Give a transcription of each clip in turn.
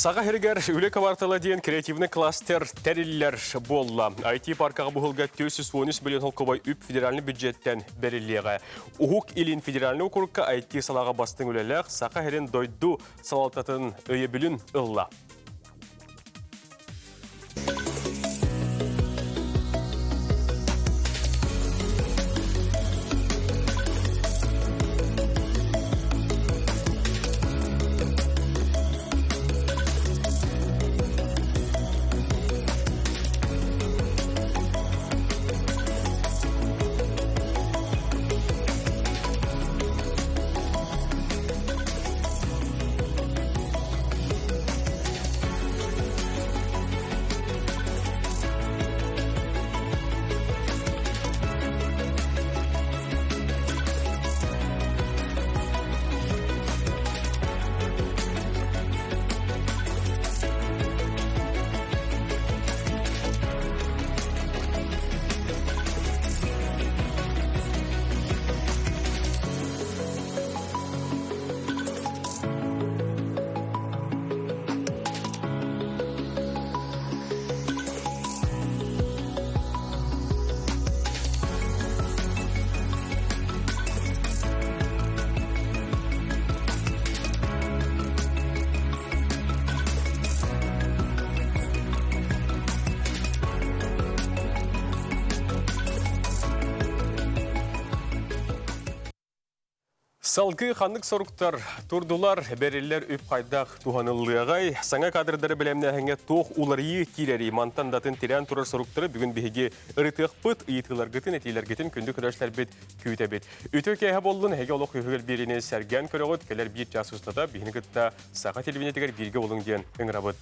Саха сиригэр үлэ квартала диэн креативный кластер тэриллэр буолла. IT-паркаҕа быһылга 413 миллион холкубай үп федеральный бюджеттэн бэриллиэҕэ. Уһук Илин федеральный округка IT салааҕа бастыҥ үлэлээх Саха сирин дойду салалтатын өйөбүлүн ылла. Салгыы ханнык соруктар турдулар, бэриллэр үп хайдах туһаныллыаҕай, саҥа кадрдары бэлэмнээһиҥҥэ туох уларыйыы киирэрий, мантан датын тирээн турар соруктары бүгүн биһиги ырытыахпыт, ыйытыыларгытын, этиилэргитин күндү көрөөччүлэрбит күүтэбит. Үтүө киэһэ буоллун, эһиги олох үһүгэр биэриини сэргээн көрөҕүт, кэлэр биир чаас устата биһини кытта саха телевидениетигэр бииргэ буолуҥ диэн ыҥырабыт.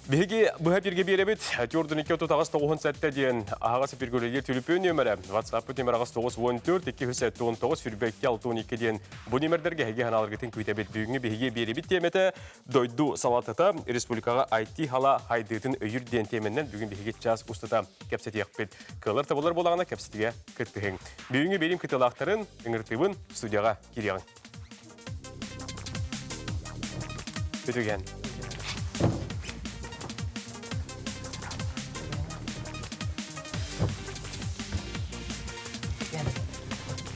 Биһиги быһа бииргэ биэрэбит. 4 2 39 7 диэн аһаҕас эпиргэ үлэлиир түлүпүөн нүөмэрэ. WhatsApp нүөмэр 8 94 279 22 62 диэн бу нүөмэрдэргэ эһиги ханааларгытын күүтэбит. Бүгүҥҥү биһиги биэрибит тиэмэтэ дойду салалтата республикаҕа IT хала хайдыытын өйүүр диэн тиэмэннэн бүгүн биһиги час устата кэпсэтиэхпит. Кыаллар табылар буолаҕына кэпсэтигэ кыттыһыҥ. Бүгүҥҥү биэрим кытылаахтарын ыҥыртыыбын студияҕа киириэҕиҥ. Бүтүгэн.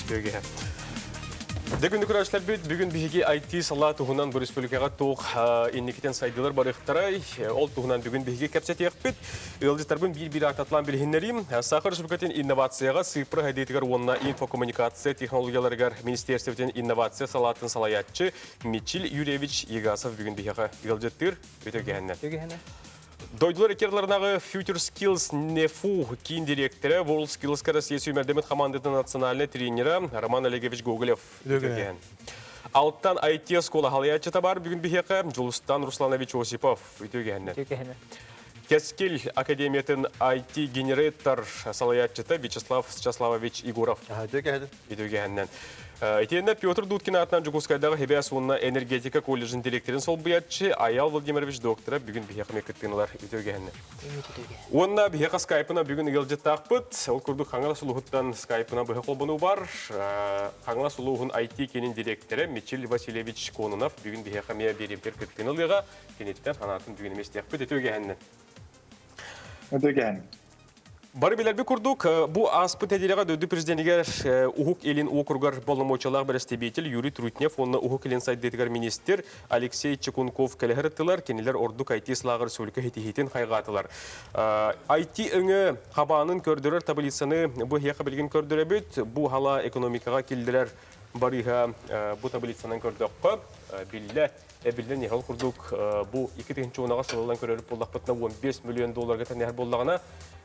Бүтүгэн. Дэ күндү көрөөччүлэрбит, бүгүн биһиги IT салаа туһунан бу республикаҕа туох инникитин сайдыылар барыахтарай, ол туһунан бүгүн биһиги кэпсэтиэхпит. Ыалдьыттарбын биир-биир ааттатылаан билиһиннэриим. Саха Республикатын инновацияҕа, цифра сайдыытыгар уонна инфокоммуникация технологияларыгар министерствотын инновация салаатын салайааччы Мичил Юрьевич Егасов бүгүн биһиэхэ ыалдьыттыыр. Үтө кэһэннэ. Дойдулар иккерларынааҕы Future Skills НЕФУ киин дириэктэрэ, World Skills Россия сүүмэрдэммит хамаандатын национальнай тренера Роман Олегович Гоголев. Үтө Алтан IT оскуола халыйааччыта бар бүгүн биһиэхэ Дьулустан Русланович Осипов. Үтүө кэһэннэ. Кэскил Академиятын IT-генератор салайааччыта Вячеслав Счаславович Егоров. Үтүө кэһэннэн. Итиэннэ Петр Дудкин аатынан Дьокуускайдааҕы Хибээс уонна энергетика колледжын директорын солбуйааччы Аял Владимирович доктора бүгүн биһиэхэ кыттыыналар үтүө кэһэннэ. Уонна биһиэхэ скайпына бүгүн ыалдьыттаахпыт. Ол курдук Хаҥалас улууһуттан скайпына быһа холбонуу бар. Хаҥалас улууһун IT киинин директора Мичил Васильевич Кононов бүгүн биһиэхэ эмиэ биэриэбитигэр кыттыыны ылыаҕа. Киниттэн санаатын бүгүн эмиэ истиэхпит. Үтүө кэһэннэ. Үтүө кэһэн. Бары билэрбит курдук, бу ааспыт нэдиэлэҕэ дойду президенигэр Уһук Илин уокуругар боломуочуйалаах бэрэстэбиитэл Юрий Трутнев уонна Уһук Илин сайдыытыгар министр Алексей Чекунков кэлэһэр ыттылар. Кинилэр ордук IT-лааҕыр республика ситиһиитин хайҕаатылар. IT өҥө хабаанын көрдөрөр таблицаны бу эһиэхэ билигин көрдөрөбүт. Бу хала экономикаҕа киллэрэр барыыһа бу таблицанан көрдөххө, биллэ эбиллэн иһэр. Ол курдук бу 2010 сылынан көрөр буоллахпытына 15 миллион долларга тэнэһэр буоллаҕына,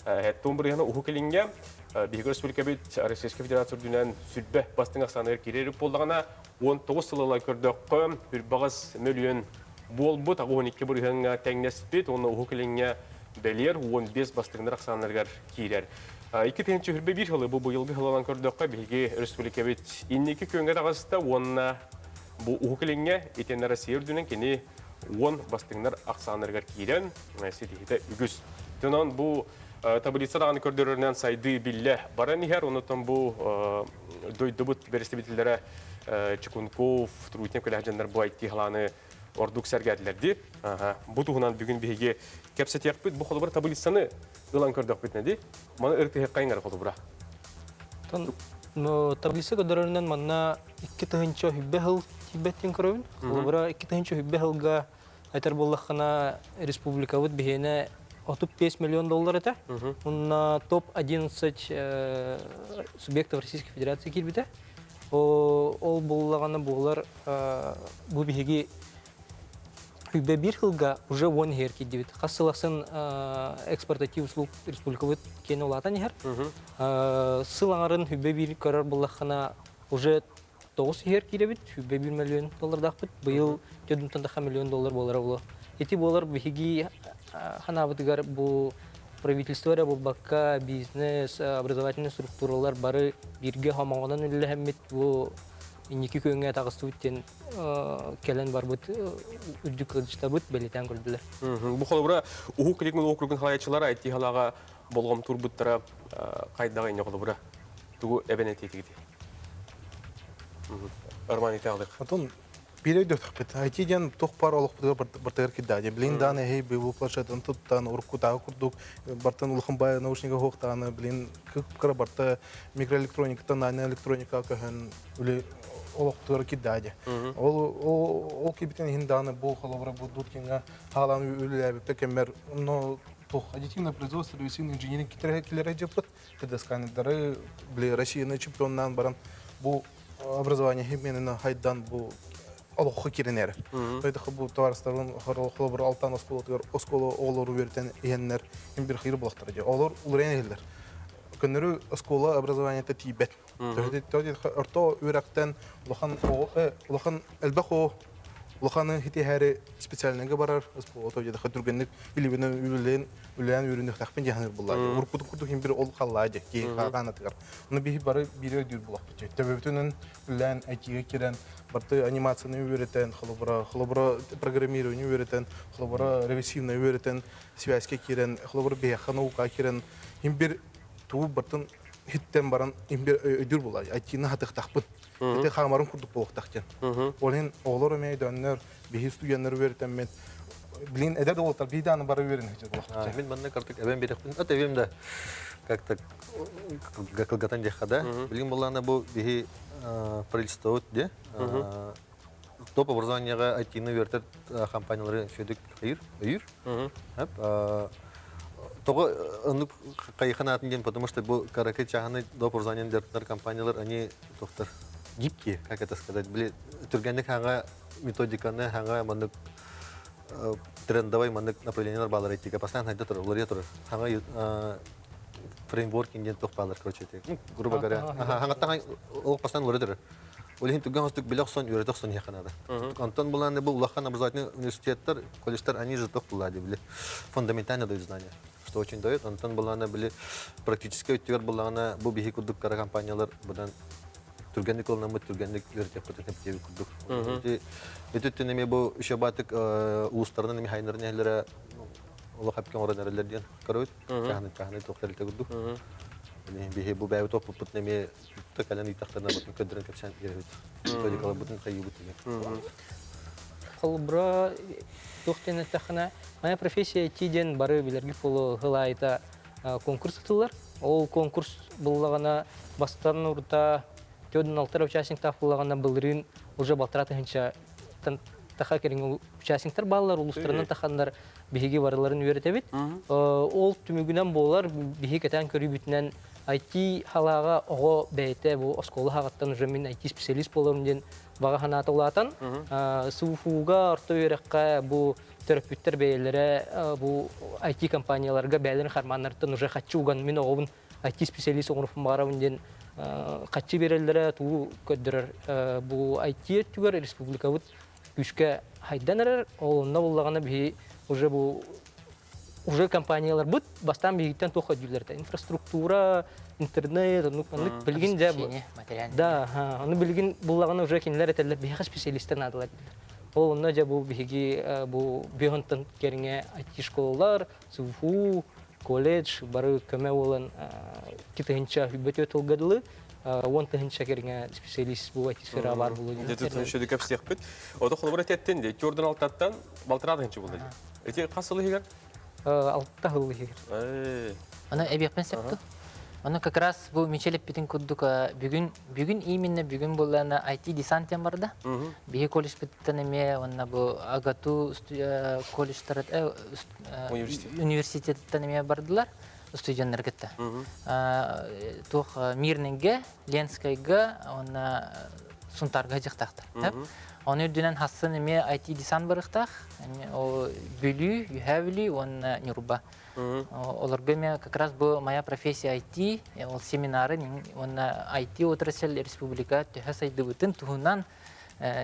Хэттон бырыһана Уһук Илиҥҥэ биһиги республикабыт Российскай Федерация үрдүнэн сүрбэ бастыҥ ахсааныгар киирэр буоллаҕына, 19 сылынан көрдөххө, үрбаҕас мөлүйүөн буолбут, 12 бырыһыаҥҥа тэҥнэспит уонна Уһук Илиҥҥэ бэлиэр 15 бастыҥнар ахсааннарыгар киирэр. 2021 сылы бу быйылгы сылынан көрдөххө, биһиги республикабыт инники күөҥҥэ таҕыста уонна. Бу Уһук Илиҥҥэ итиэннэ Россия үрдүнэн кини 10 бастыҥнар ахсааннарыгар киирэн ситиһиитэ үгүс. Онон бу таблица даҕаны көрдөрөрүнэн сайдыы биллэ баран иһэр. Онутан бу дойдубут бэрэстэбиитэллэрэ Чекунков, Трутнев кэлэһ дьоннор бу IT халааны ордук сэргээтилэр дии. Бу туһунан бүгүн биһиги кэпсэтиэхпит. Бу холобура таблицаны ылан көрдөхпүтүнэ дии. Маны ырытыһыахха иҥэр холобура. Таблица көрдөрөрүнэн манна 2020 сыл тиийбэттин көрөбүн. Холобура 2020 сылга айтар буоллаххына республикабыт биһиэнэ 35 миллион доллар этэ. Уонна топ-11 субъектов Российской Федерации киирбитэ. Ол буоллаҕына буолар бу биһиги Хүбэ биир сылга уже уон иһэр киирдибит. Хас сыл ахсын экспортатив услуг республикабыт киэнэ улаатан иһэр. Сыл аҥарын хүбэ биир көрөр буоллаххына уже тоҕус иһэр киирэбит, хүбэ биир миллион доллардаахпыт. Быйыл төрдүнтэн таха миллион доллар буолара буолуо. Ити буолар биһиги ханаабытыгар бу правительство эрэ буолбакка бизнес, образовательный структуралар бары бииргэ хомоҕонон үлэлэһэммит бу инники күөҥҥэ таҕыстыбыт диэн кэлэн барбыт үрдүк ыалдьытабыт бэлиэтээн көрдүлэр. Бу холобура Уһук Илин округун халайааччылара IT халаҕа болҕомтуурбуттара хайдаҕа инне холобура тугу эбэн этиэтигит? Роман Италых. Отон биир өйдөтөхпүт. IT диэн туох баар олохпутугар бартыгар кирдээди. Билин даан эһи бу планшетын туттан уруккутааҕы курдук бартан улахан бай наушнига хуохтааны билин кыра барта микроэлектроникаттан наноэлектроника көһөн үлэ олохтугар кирдээди. Ол ол кибитин иһин дааны бу холобура бу Дудкинга хаалан үлэлээбиппэ кэммэр но туох аддитивное производство ревесивный инжиниринг килere дьыппыт 3D-сканердары били Россияны чемпионнаан баран бу образование химиянына хайдан бу олоххо киринэр. Тойдохо бу товарыстарын холобур алтан оскуолатыгар оскуола оҕолору үөрэтэн иһэннэр им бир хир булахтар дии. Олор уларыйан иһэллэр. Көннөрү оскуола образованиета тиийбэт. Орто үөрэхтэн улахан улахан элбэх оҕо улаханы хитиһээри специальныйга барар оскуола дьэ түргэнник илибинэн үлэлээн үлэлээн үөрүнүөхтээхпин диэн саныыр буллаа. Уруккутун курдук иһин бир ол халлаа дьэ киһи хаанатыгар. Ону биһи бары биири өйдүүр булахпыт. Төбөбүтүнэн үлэлээн IT-гэ киирэн барты анимацияны үөрэтэн, холобура, холобура программирование үөрэтэн, холобура ревесивный үөрэтэн, связька киирэн, холобура биһиэхэ наука киирэн иһин бир тугу бартын хиттен баран иһин бир өйдүүр булаа. IT-ны хатыахтаахпын. Ити хаамарын курдук буолуохтаах диэн. Ол иһин оҕолор эмиэ өйдөөннөр, биһи студеннар үөрэтэммит, блин, эдэр да уолаттар биир дааны бары үөрэнэ сылдьар буолуохтаах. Мин манна картык эбэн биэрэхпин, от эбиэм да как-то кылгатан диэххэ да. Билигин буоллаҕына бу биһи правительствобыт де топ образованиеҕа IT-ны үөрэтэр компаниялары сүөдүк өйүүр, өйүүр. Тоҕо оннук хайыхан аатын диэн, потому что бу караке чааһынай доп образованиен дьарыктанар компаниялар, они тохтор гибкие, как это сказать, били түргэнник хаҥа методиканы хаҥа маннык трендовый маннык направлениелар баалар айтига постоянно хайда турар, уларыйа турар. Хаҥа фреймворкинг диэн туох баалар, короче, ну, грубо говоря, хаҥаттан ол постоянно уларыйа турар. Ол иһин түргэн хостук билэ охсон, үөрэтэ охсон иһиэххэ наада. Онтон булааны бу улахан образовательный университеттар, колледжтар, они же туох булла били фундаментально дают знания, что очень дает. Онтон булааны били практически өттүгэр буллаҕына бу биһи курдук кара компаниялар будан түргэнник ылынаммыт, түргэнник үөрэтиэхпитин сөп курдук. Ити өттүн эмиэ бу еще баатык улуустарынан эмиэ хайнарын эһэлэрэ олох эпкен оҥорон эрэллэр диэн көрөбүт. Чааһыны чааһыны туох тэрилтэ курдук. Биһи бу бэйэбит оппуппутун эмиэ кэлэн ыйтахтарына бутун көрдөрөн кэпсээн биэрэбит. Методикаларбытын хайыыбыт эмиэ. Холобура, туох диэн эттэххинэ, моя профессия IT диэн бары билэргит буолуо сыл аайыта конкурс ытыллар. Ол конкурс буллаҕына бастан урта 46 участниктаах буллаҕына былырыын уже балтараа тыһыынча таха кэриҥэ участниктар бааллар, улуустарынан таханнар биһиги барыларын үөрэтэбит. Ол түмүгүнэн буолар биһиги кэтээн көрүүбүтүнэн IT халааҕа оҕо бэйэтэ бу оскуола хаҕыттан уже мин IT специалист буоларым диэн баҕа санаата улаатан СУФУга орто үөрэххэ бу төрөппүттэр бэйэлэрэ бу IT компанияларга бэйэлэрин хармааннарыттан уже хаччы уган мин оҕобун IT специалист оҥоруохпун баҕарабын диэн хаччы биэрэллэрэ тугу көрдөрөр бу IT өттүгэр республикабыт күүскэ хайдан эрэр ол онно буллаҕына биһи уже бу. Уже компанияларбыт бастаан биһигиттэн туох көрдүүллэр инфраструктура, интернет, оннук маннык билигин дьэ да, ону билигин буллаҕына уже кинилэр этэллэр биһиэхэ специалистар наадалар дииллэр. Ол онно дьэ бу биһиги бу биохонтон кэриҥэ IT-школалар, СВФУ, колледж бары көмө буолан 2 тыһыынча 24 тылга дылы 10 тыһыынча кэриҥэ специалист бу IT-сфераҕа баар буолуо. Дьэ түһүн кэпсиэхпит. Ото холобура теттин де төрдөн алтаттан 1,5 тыһыынча буолла. Эти хас сыл иһигэр? 6 сыл иһигэр. Аны эбиэхпин сөптү. Оны как раз бу Мичел эппитин курдук бүгүн бүгүн именно бүгүн буллана IT десант барда. Биһи колледжпыттан эме онна бу АГАТУ колледжтар университеттан эме бардылар студенттар кытта. Туох Мирнинге, Ленскайга, онна Сунтарга жактактар. Оны үрдүнэн хассын эме IT десант барыктах, о Бүлүү, Үһээ Бүлүү, онна Нюрба. Олорго эме как раз бу моя профессия IT, ол семинары, онна IT отрасль республика төһө сайдыбытын туһунан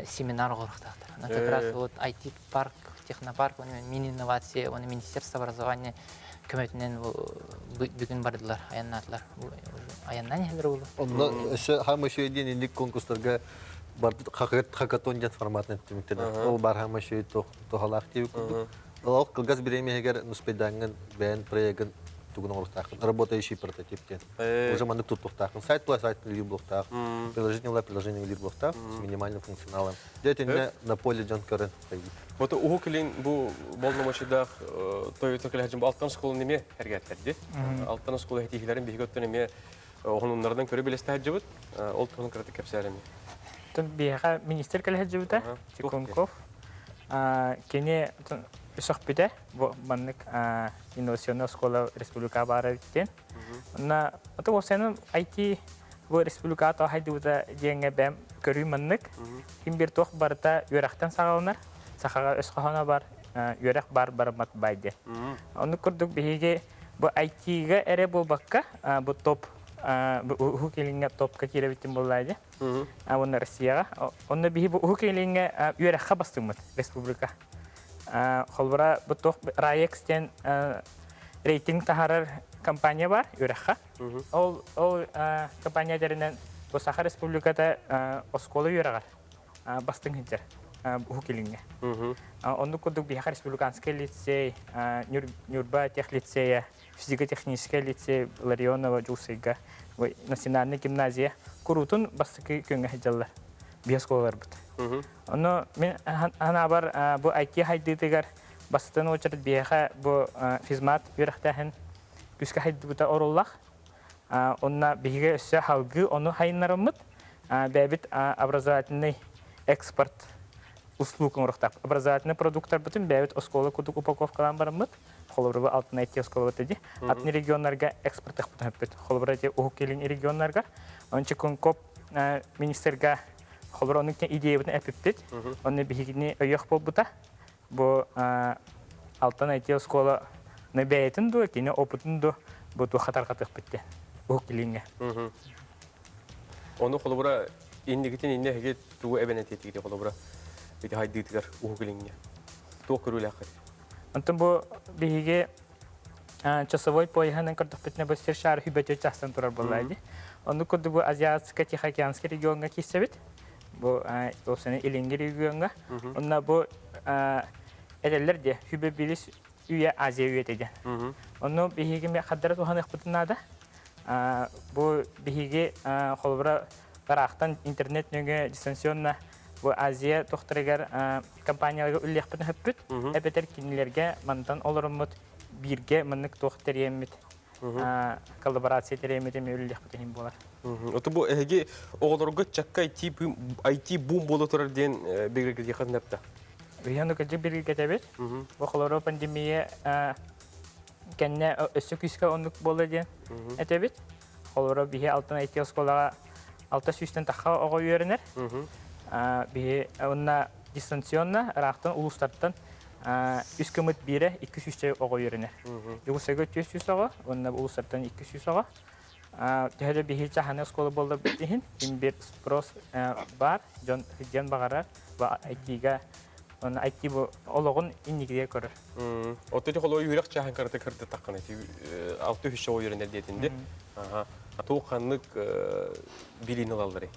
семинар оҕорохтаахтар. Как раз вот IT парк, технопарк, мини инновация, оны Министерство образования көмөтүнэн бүгүн бардылар, аяннаатылар. Аяннан иһэлэр болу. Онно өссө хаама шөйден инник конкурстарга хакатон ден форматын түмүктенер. Ол бар хаама шөй тохалаах диэбит курдук. Ол кылгас бириэмиһигэр нуспайдаангын бэйэн проегын тугун оҥоруохтааххын, работающий прототип диэн. Уже маннык туттуохтааххын. Сайт була сайт үлэлиир буолуохтаах, приложение була приложение үлэлиир буолуохтаах с минимальным функционалом. Дьэ итиннэ на поле дьон көрөн хайдыы. Бото уһук илин бу болномочудаах Toyota кэлэһдьин бу Алтан оскуоланы неме эргэттерди. Алтан оскуола хетихилерин биһиги оттон эме оһунуннардан көрө билестәһәдҗибит. Ол туһунан кыраты кэпсээреми. Тон биһиэхэ министр кэлэһдьибитэ Чекунков. Кини сөхпүтэ бу маннык инновационный оскуола республика баара биттен. Онна ото осенын IT бу республика то хайдыбыта диэҥҥэ бэм көрүү маннык. Ким бир туох барыта үөрэхтэн саҕаланар. Сахаҕа өс хоһооно бар, үөрэх бар бараммат бай диэн. Оннук курдук биһиги бу IT-га эрэ буолбакка, бу топ уһук илиҥҥэ топка киирэбиттин буоллаа дии. Уонна Россияҕа. Онно биһи бу уһук илиҥҥэ үөрэххэ бастыҥмыт республика. Холбура бу туох RAEX диэн рейтинг таһаарар компания бар үөрэххэ. Ол ол компания дэринэн бу Саха Республиката оскуола үөрэҕэр бастыҥ сылдьар уһук илиҥҥэ. Оннук курдук биһиэхэ республиканский лицей, Нюрба техлицея, физико-технический лицей Ларионова Дьуусайга, национальная гимназия куруутун бастакы күҥҥэ сылдьаллар биэс оскуолаларбыт. Ону мин ханаабар бу IT хайдыытыгар бастатан очередь биһиэхэ бу физмат үөрэхтээһин күүскэ хайдыбыта оруллах. Онна биһиги өссө халгыы ону хайыннарыммыт бэйэбит образовательный экспорт услуг оҥоруохтаах. Образовательный продукттарбытын бэйэбит оскуола курдук упаковкалаан бараммыт. Холобура Алтан IT оскуола диди. Атын регионнарга экспорт хөппүт. Холобура Уһук Илин регионнарга. Онче Кункоп министрга холобура onun идеябытын эпиппит. Оны биһигини өйөх болбута. Бу Алтан IT оскуола бэйэтин ду, кини опытын ду бу тухатар катык Уһук Илиҥҥэ. Ону холобура иннигитин инне хеге тугу эбен этетиги холобура ити хайдыытыгар уһук илиҥҥэ. Туох көрүүлээххит? Онтон бу биһиги часовой пояһынан көрдөхпүтүнэ бу сир шары хүбөтө частан турар буолла. Онну курдук бу Азиатско-Тихоокеанский региоҥҥа киирсэбит. Бу осыны Илиҥҥи региоҥҥа. Онно бу этэллэр де хүбө билис үйэ Азия үйэтэ диэн. Онну биһиги хаддара туһаныахпытын наада. Бу биһиги холобура бараахтан интернет нөҥүө дистанционно бу Азия тохтарыгар компанияларга үллиэхпитин хөппүт. Эбэтэр кинилэргэ мантан олоруммут бииргэ маннык туох тэриэммит коллаборация тэриэммит эми үллиэхпитин буолар. Ото бу эһиги оҕолорго чакка IT бум буола турар диэн бигэргэтиэххин нэпта. Биһиги кырдьык бигэргэтебит. Бу холоро пандемия кэннэ өссө күүскэ оннук буола диэн этэбит. Холоро биһи Алтан IT оскуолаҕа 600-тэн тахха оҕо үөрэнэр. Биһи онна дистанционно ыраахтан улуустартан үс кымыт биирэ 200 оҕо үөрэнэр. Дьокуускайга 400 оҕо, онна улуустартан 200 оҕо. Төһө да биһи чаханы оскуола буолла иһин, ким бир спрос бар, дьон дьон баҕарар, IT-га. Онно IT бу олоҕун инникигэ көрөр. Оттон ити холуой үөрэх чааһын карата кырдытаххына ити 600 оҕо үөрэнэр диэтинди. Аха. Туох ханнык билиини ылалларый?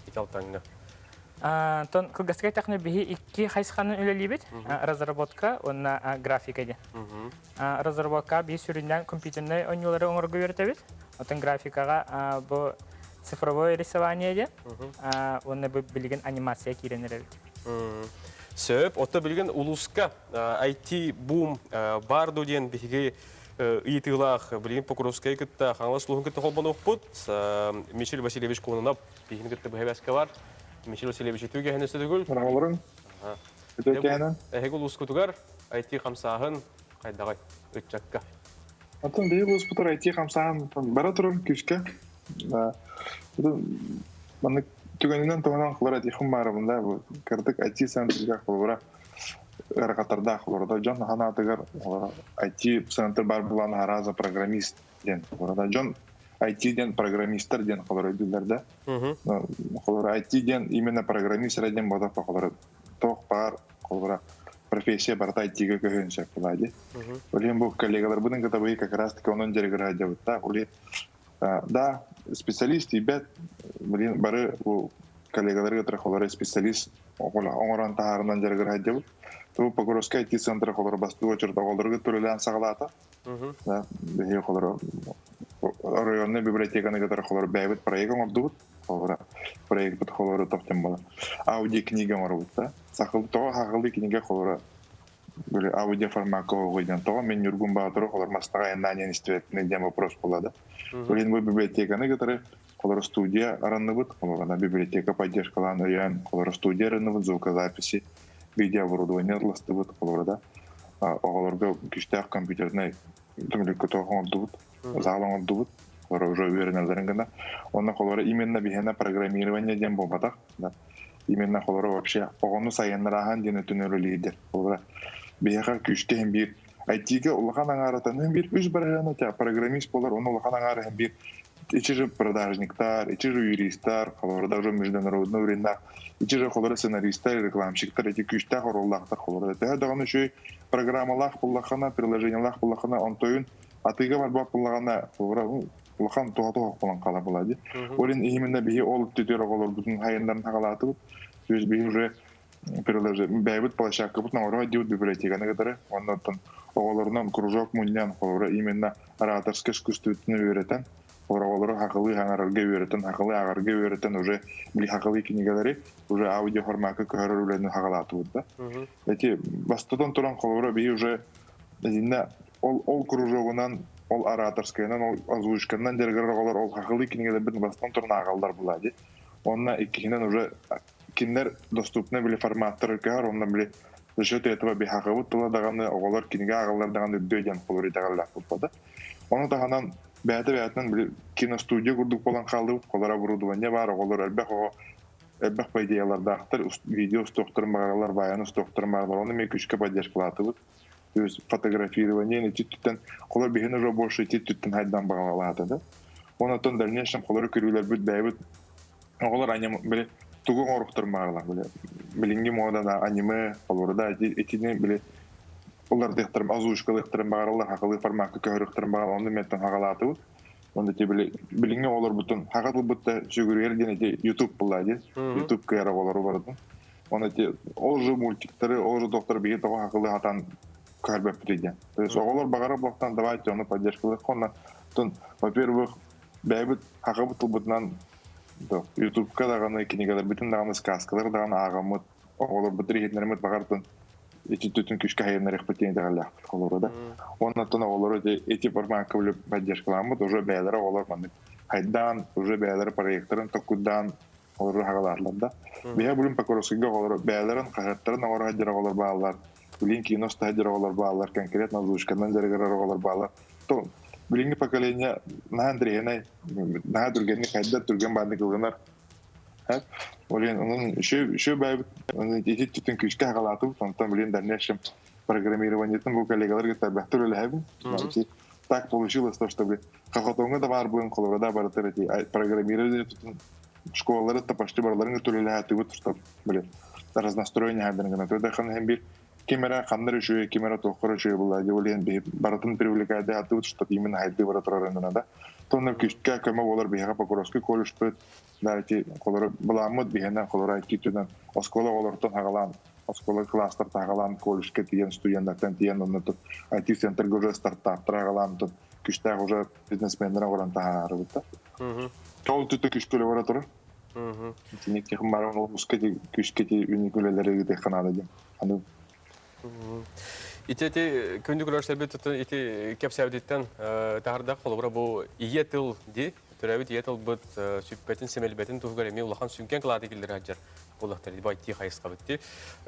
Ити алтаҥҥа. Онтон кылгастык эттэххинэ биһи икки хайысханан үлэлиибит. Разработка уонна графика диэн. Разработка биһи сүрүннээн компьютернай оонньуулары оҥорорго үөрэтэбит. Оттон графикаҕа бу цифровое рисование диэн уонна бу билигин анимация киирэн эрэбит. Сөп. Отто билигин улууска IT бум бар ду диэн биһиги ыйытыылаах билигин Покровскай кытта Хаҥалас улууһун кытта холбонуохпут. Мичил Васильевич Кононов биһигини кытта быһа бар. Мичил Васильевич үтүө кэһэн өстөтүгүл. Мыраҕаларын. Үтүө кэһэнэн. Эһиги улуускутугар IT хамсааһын хайдаҕай ыччакка? Оттон биһиги улууспутугар IT хамсааһын бара турар күүскэ. Маннык түгэнинэн туһанан холобура этиэхпин баарабын да бу кырдык IT центрга холобура ыарахаттардаах холобура дьон ханаатыгар холобура IT центр бар булан арааза программист диэн холобура дьон IT диэн программистар диэн холобура өйдүүллэр да холобура IT диэн именно программист эрэ диэн буолбатах холобура туох баар холобура профессия барыта IT-га көһүөн сөп буолаа дии. Ол иһин бу коллегаларбытын кытта быйыл как раз таки онон дьарыгыра сылдьабыттаах. Ол иһин Да, специалист тиийбэт. Блин, бары бу коллегаларга кытары холоро специалист оҥорон таһаарынан дьарыгыр сылдьабыт. Бу Покровскай IT-центр холоро бастакы очерт оҕолорго төлөлөөн саҕалаата. Да, биһиги холоро районный библиотеканы кытары холоро бэйэбит проект оҥордубут. Холоро проектпыт холоро тохтон буолар. Аудиокнига оҥоробут да. Сахал тоҕо сахалыы кинигэ холоро Били аудио формакка оҕуйдан тоҕо мен Ньургун Баатыры холор мастаҕа айаннаан истибэппин диэн вопрос буолла да. Блин, бу библиотеканы кытары холор студия аранныбыт, холор библиотека поддержкалаан өйөөн холор студия арынныбыт, звукозаписи, видеооборудование ылластыбыт, холор да оҕолорго күүстээх компьютернай түмүлүккэ тоох оҥордубут, зал оҥордубут, холор уже үөрэнэллэрин гына. Онно холор именно биһиэнэ программирование диэн буолбатах, да. Именно холоро вообще оҕону сайыннарааһын диэн өттүн үлэлиирдэр. Холобура, биһиэхэ күүскэ иһин биир IT-гэ улахан аҥааратан биир үс барыһыана программист буолар, оны улахан аҥаара иһин биир ичи же продажниктар, ичи же юристар, холобура даже международный уровеннаах, ичи же холобура сценаристар, рекламщиктар, эти күүстээх оруоллаахтар холобура. Төһө даҕаны үчүгэй программалаах буллаххына, приложениелаах буллаххына, онтойун атыыга барбат буллаҕына, холобура, улахан туһа туһах буолан хаалар буолаа дии. Ол иһин именно биһи ол өттүтүгэр оҕолорбутун хайыннарын хаҕалаатыбыт. То есть биһи уже бэйэбит площадкабыт оҥоро диэбит библиотеканы кытары. Онно оттон оҕолорунан кружок мунньан, холобура именно ораторское искусствотын үөрэтэн, оҕолору хахылыы хаҥарарга үөрэтэн, хахылыы ааҕарга үөрэтэн уже били хахылыы кинигэлэри уже аудио формакка көһөрөр үлэни хаҕалаатыбыт да. Эти бастатан туран холобура биһи уже Итиннэ ол ол кружогунан, ол ораторскайынан, ол озвучканан дьарыгырар оҕолор ол хахылыы кинигэлэрбин бастан туран ааҕаллар буолаа дии. Онно иккиһинэн уже кинилэр доступный били форматтар көһөр, онно били за счет этого биһаҕыбыт тыла даҕаны оҕолор кинигэ ааҕаллар даҕаны үрдүө диэн холобур итэҕэллээх буолбата. Ону таһынан бэйэтэ бэйэтинэн били киностудия курдук буолан хааллыбыт, холор оборудование баар, оҕолор элбэх оҕо элбэх по идеялардаахтар, видео устуохтарын баҕараллар, баян устуохтарын баҕараллар, ону эмиэ күүскэ поддержкалаатыбыт. То есть фотографирование ити түттэн холор биһин уже больше ити түттэн хайдан бағалаата да. Онотон дальнейшем холору көрүүлэрбит бэйэбит оҕолор аниме били тугу оҥоруохтарын баҕараллар били билиҥҥи модада аниме холору да итини били улардыахтарын озвучкалыахтарын баҕараллар хахалыы формакка көһөрүөхтэрин баҕараллар онну меттэн хаҕалаатыбыт онно ити били билиҥҥи оҕолорбутун хаҕа тылбыт да сүгүрүйэр диэн ити ютуб булла дии ютуб кыайар оҕолору барытын Оны ити ол же мультиктары, ол же доктор биһи тоҕо хакылы хатан көрбөппүт диэн. То есть оҕолор баҕара буолтан давайте ону поддержкалыах онно тун во-первых бэйэбит хакыбыт тылбытынан ютубка даҕаны кинигэлэрбитин даҕаны сказкалар даҕаны ааҕаммыт оҕолорбут иһитиннэриммит баҕартын ити түтүн күшкэ хайыннарыахпыт диэн итэҕэллээхпит холоро да. Оннотон оҕолору ити ити формакка поддержкаламмыт уже бэйэлэрэ оҕолор маннык хайдаан уже бэйэлэрэ проекторын токкуйдаан олору хагалаарлар да. Биһэ булун Покровскайга оҕолор бэйэлэрин хаһыаттарын оҥоро сылдьар оҕолор бааллар, билин кино уста сылдьар оҕолор бааллар, конкретно озвучканан дьарыгырар оҕолор бааллар. То билиҥҥи поколение наһаа интэриэһинэй, наһаа түргэнник хайдар, түргэн бааннык ылынар. Ол иһин онон үчүгэй бэйэбит ити түтүн күүскэ хагалаатыбыт, онтон билин дальнейшем программированиетын бу коллегаларга тарбахтар үлэлэһэбин. Так получилось то, что хохотоҥҥо да баар буолан холобура да барытар эти программирование тутун школалары да почти барыларын төлөлөһө тыбыт что били. Разностроение хайдан гына. Төдө хан hem bir ким эрэ ханнар үчүгэй, ким эрэ туоххар үчүгэй буолла дии, ол иһин биһи барытын привлекайды атыбыт, что именно хайды бара турар да. Тонна күскә көмө болар биһиэхэ Покровский колледжпыт, да эти холор буламмыт биһиэнэ холор IT түнэн оскуола олортон хагалаан, оскуола класстар тагалаан колледжка тиийэн студенттартан тиийэн онно тут IT центрга уже стартаптар агалаан тут күстээх уже бизнесменнер оҕорон таһаарыбыт да. Ол түтэ күскөлө бара турар. Итинник техин баран улууска күскэ ти үникүлэлэри ыытыахха наада диэн. Аны Ити ити күндү көрөрсөрбүт ити кэпсээбититтэн таһардах холобура бу ийэ тыл ди төрөөбүт ийэ тылбыт сүппэтин сэмэлбэтин туһугар эмиэ улахан сүҥкэн кылааты киллэрэ сылдьар буоллахтар ди бу IT хайысхабыт ди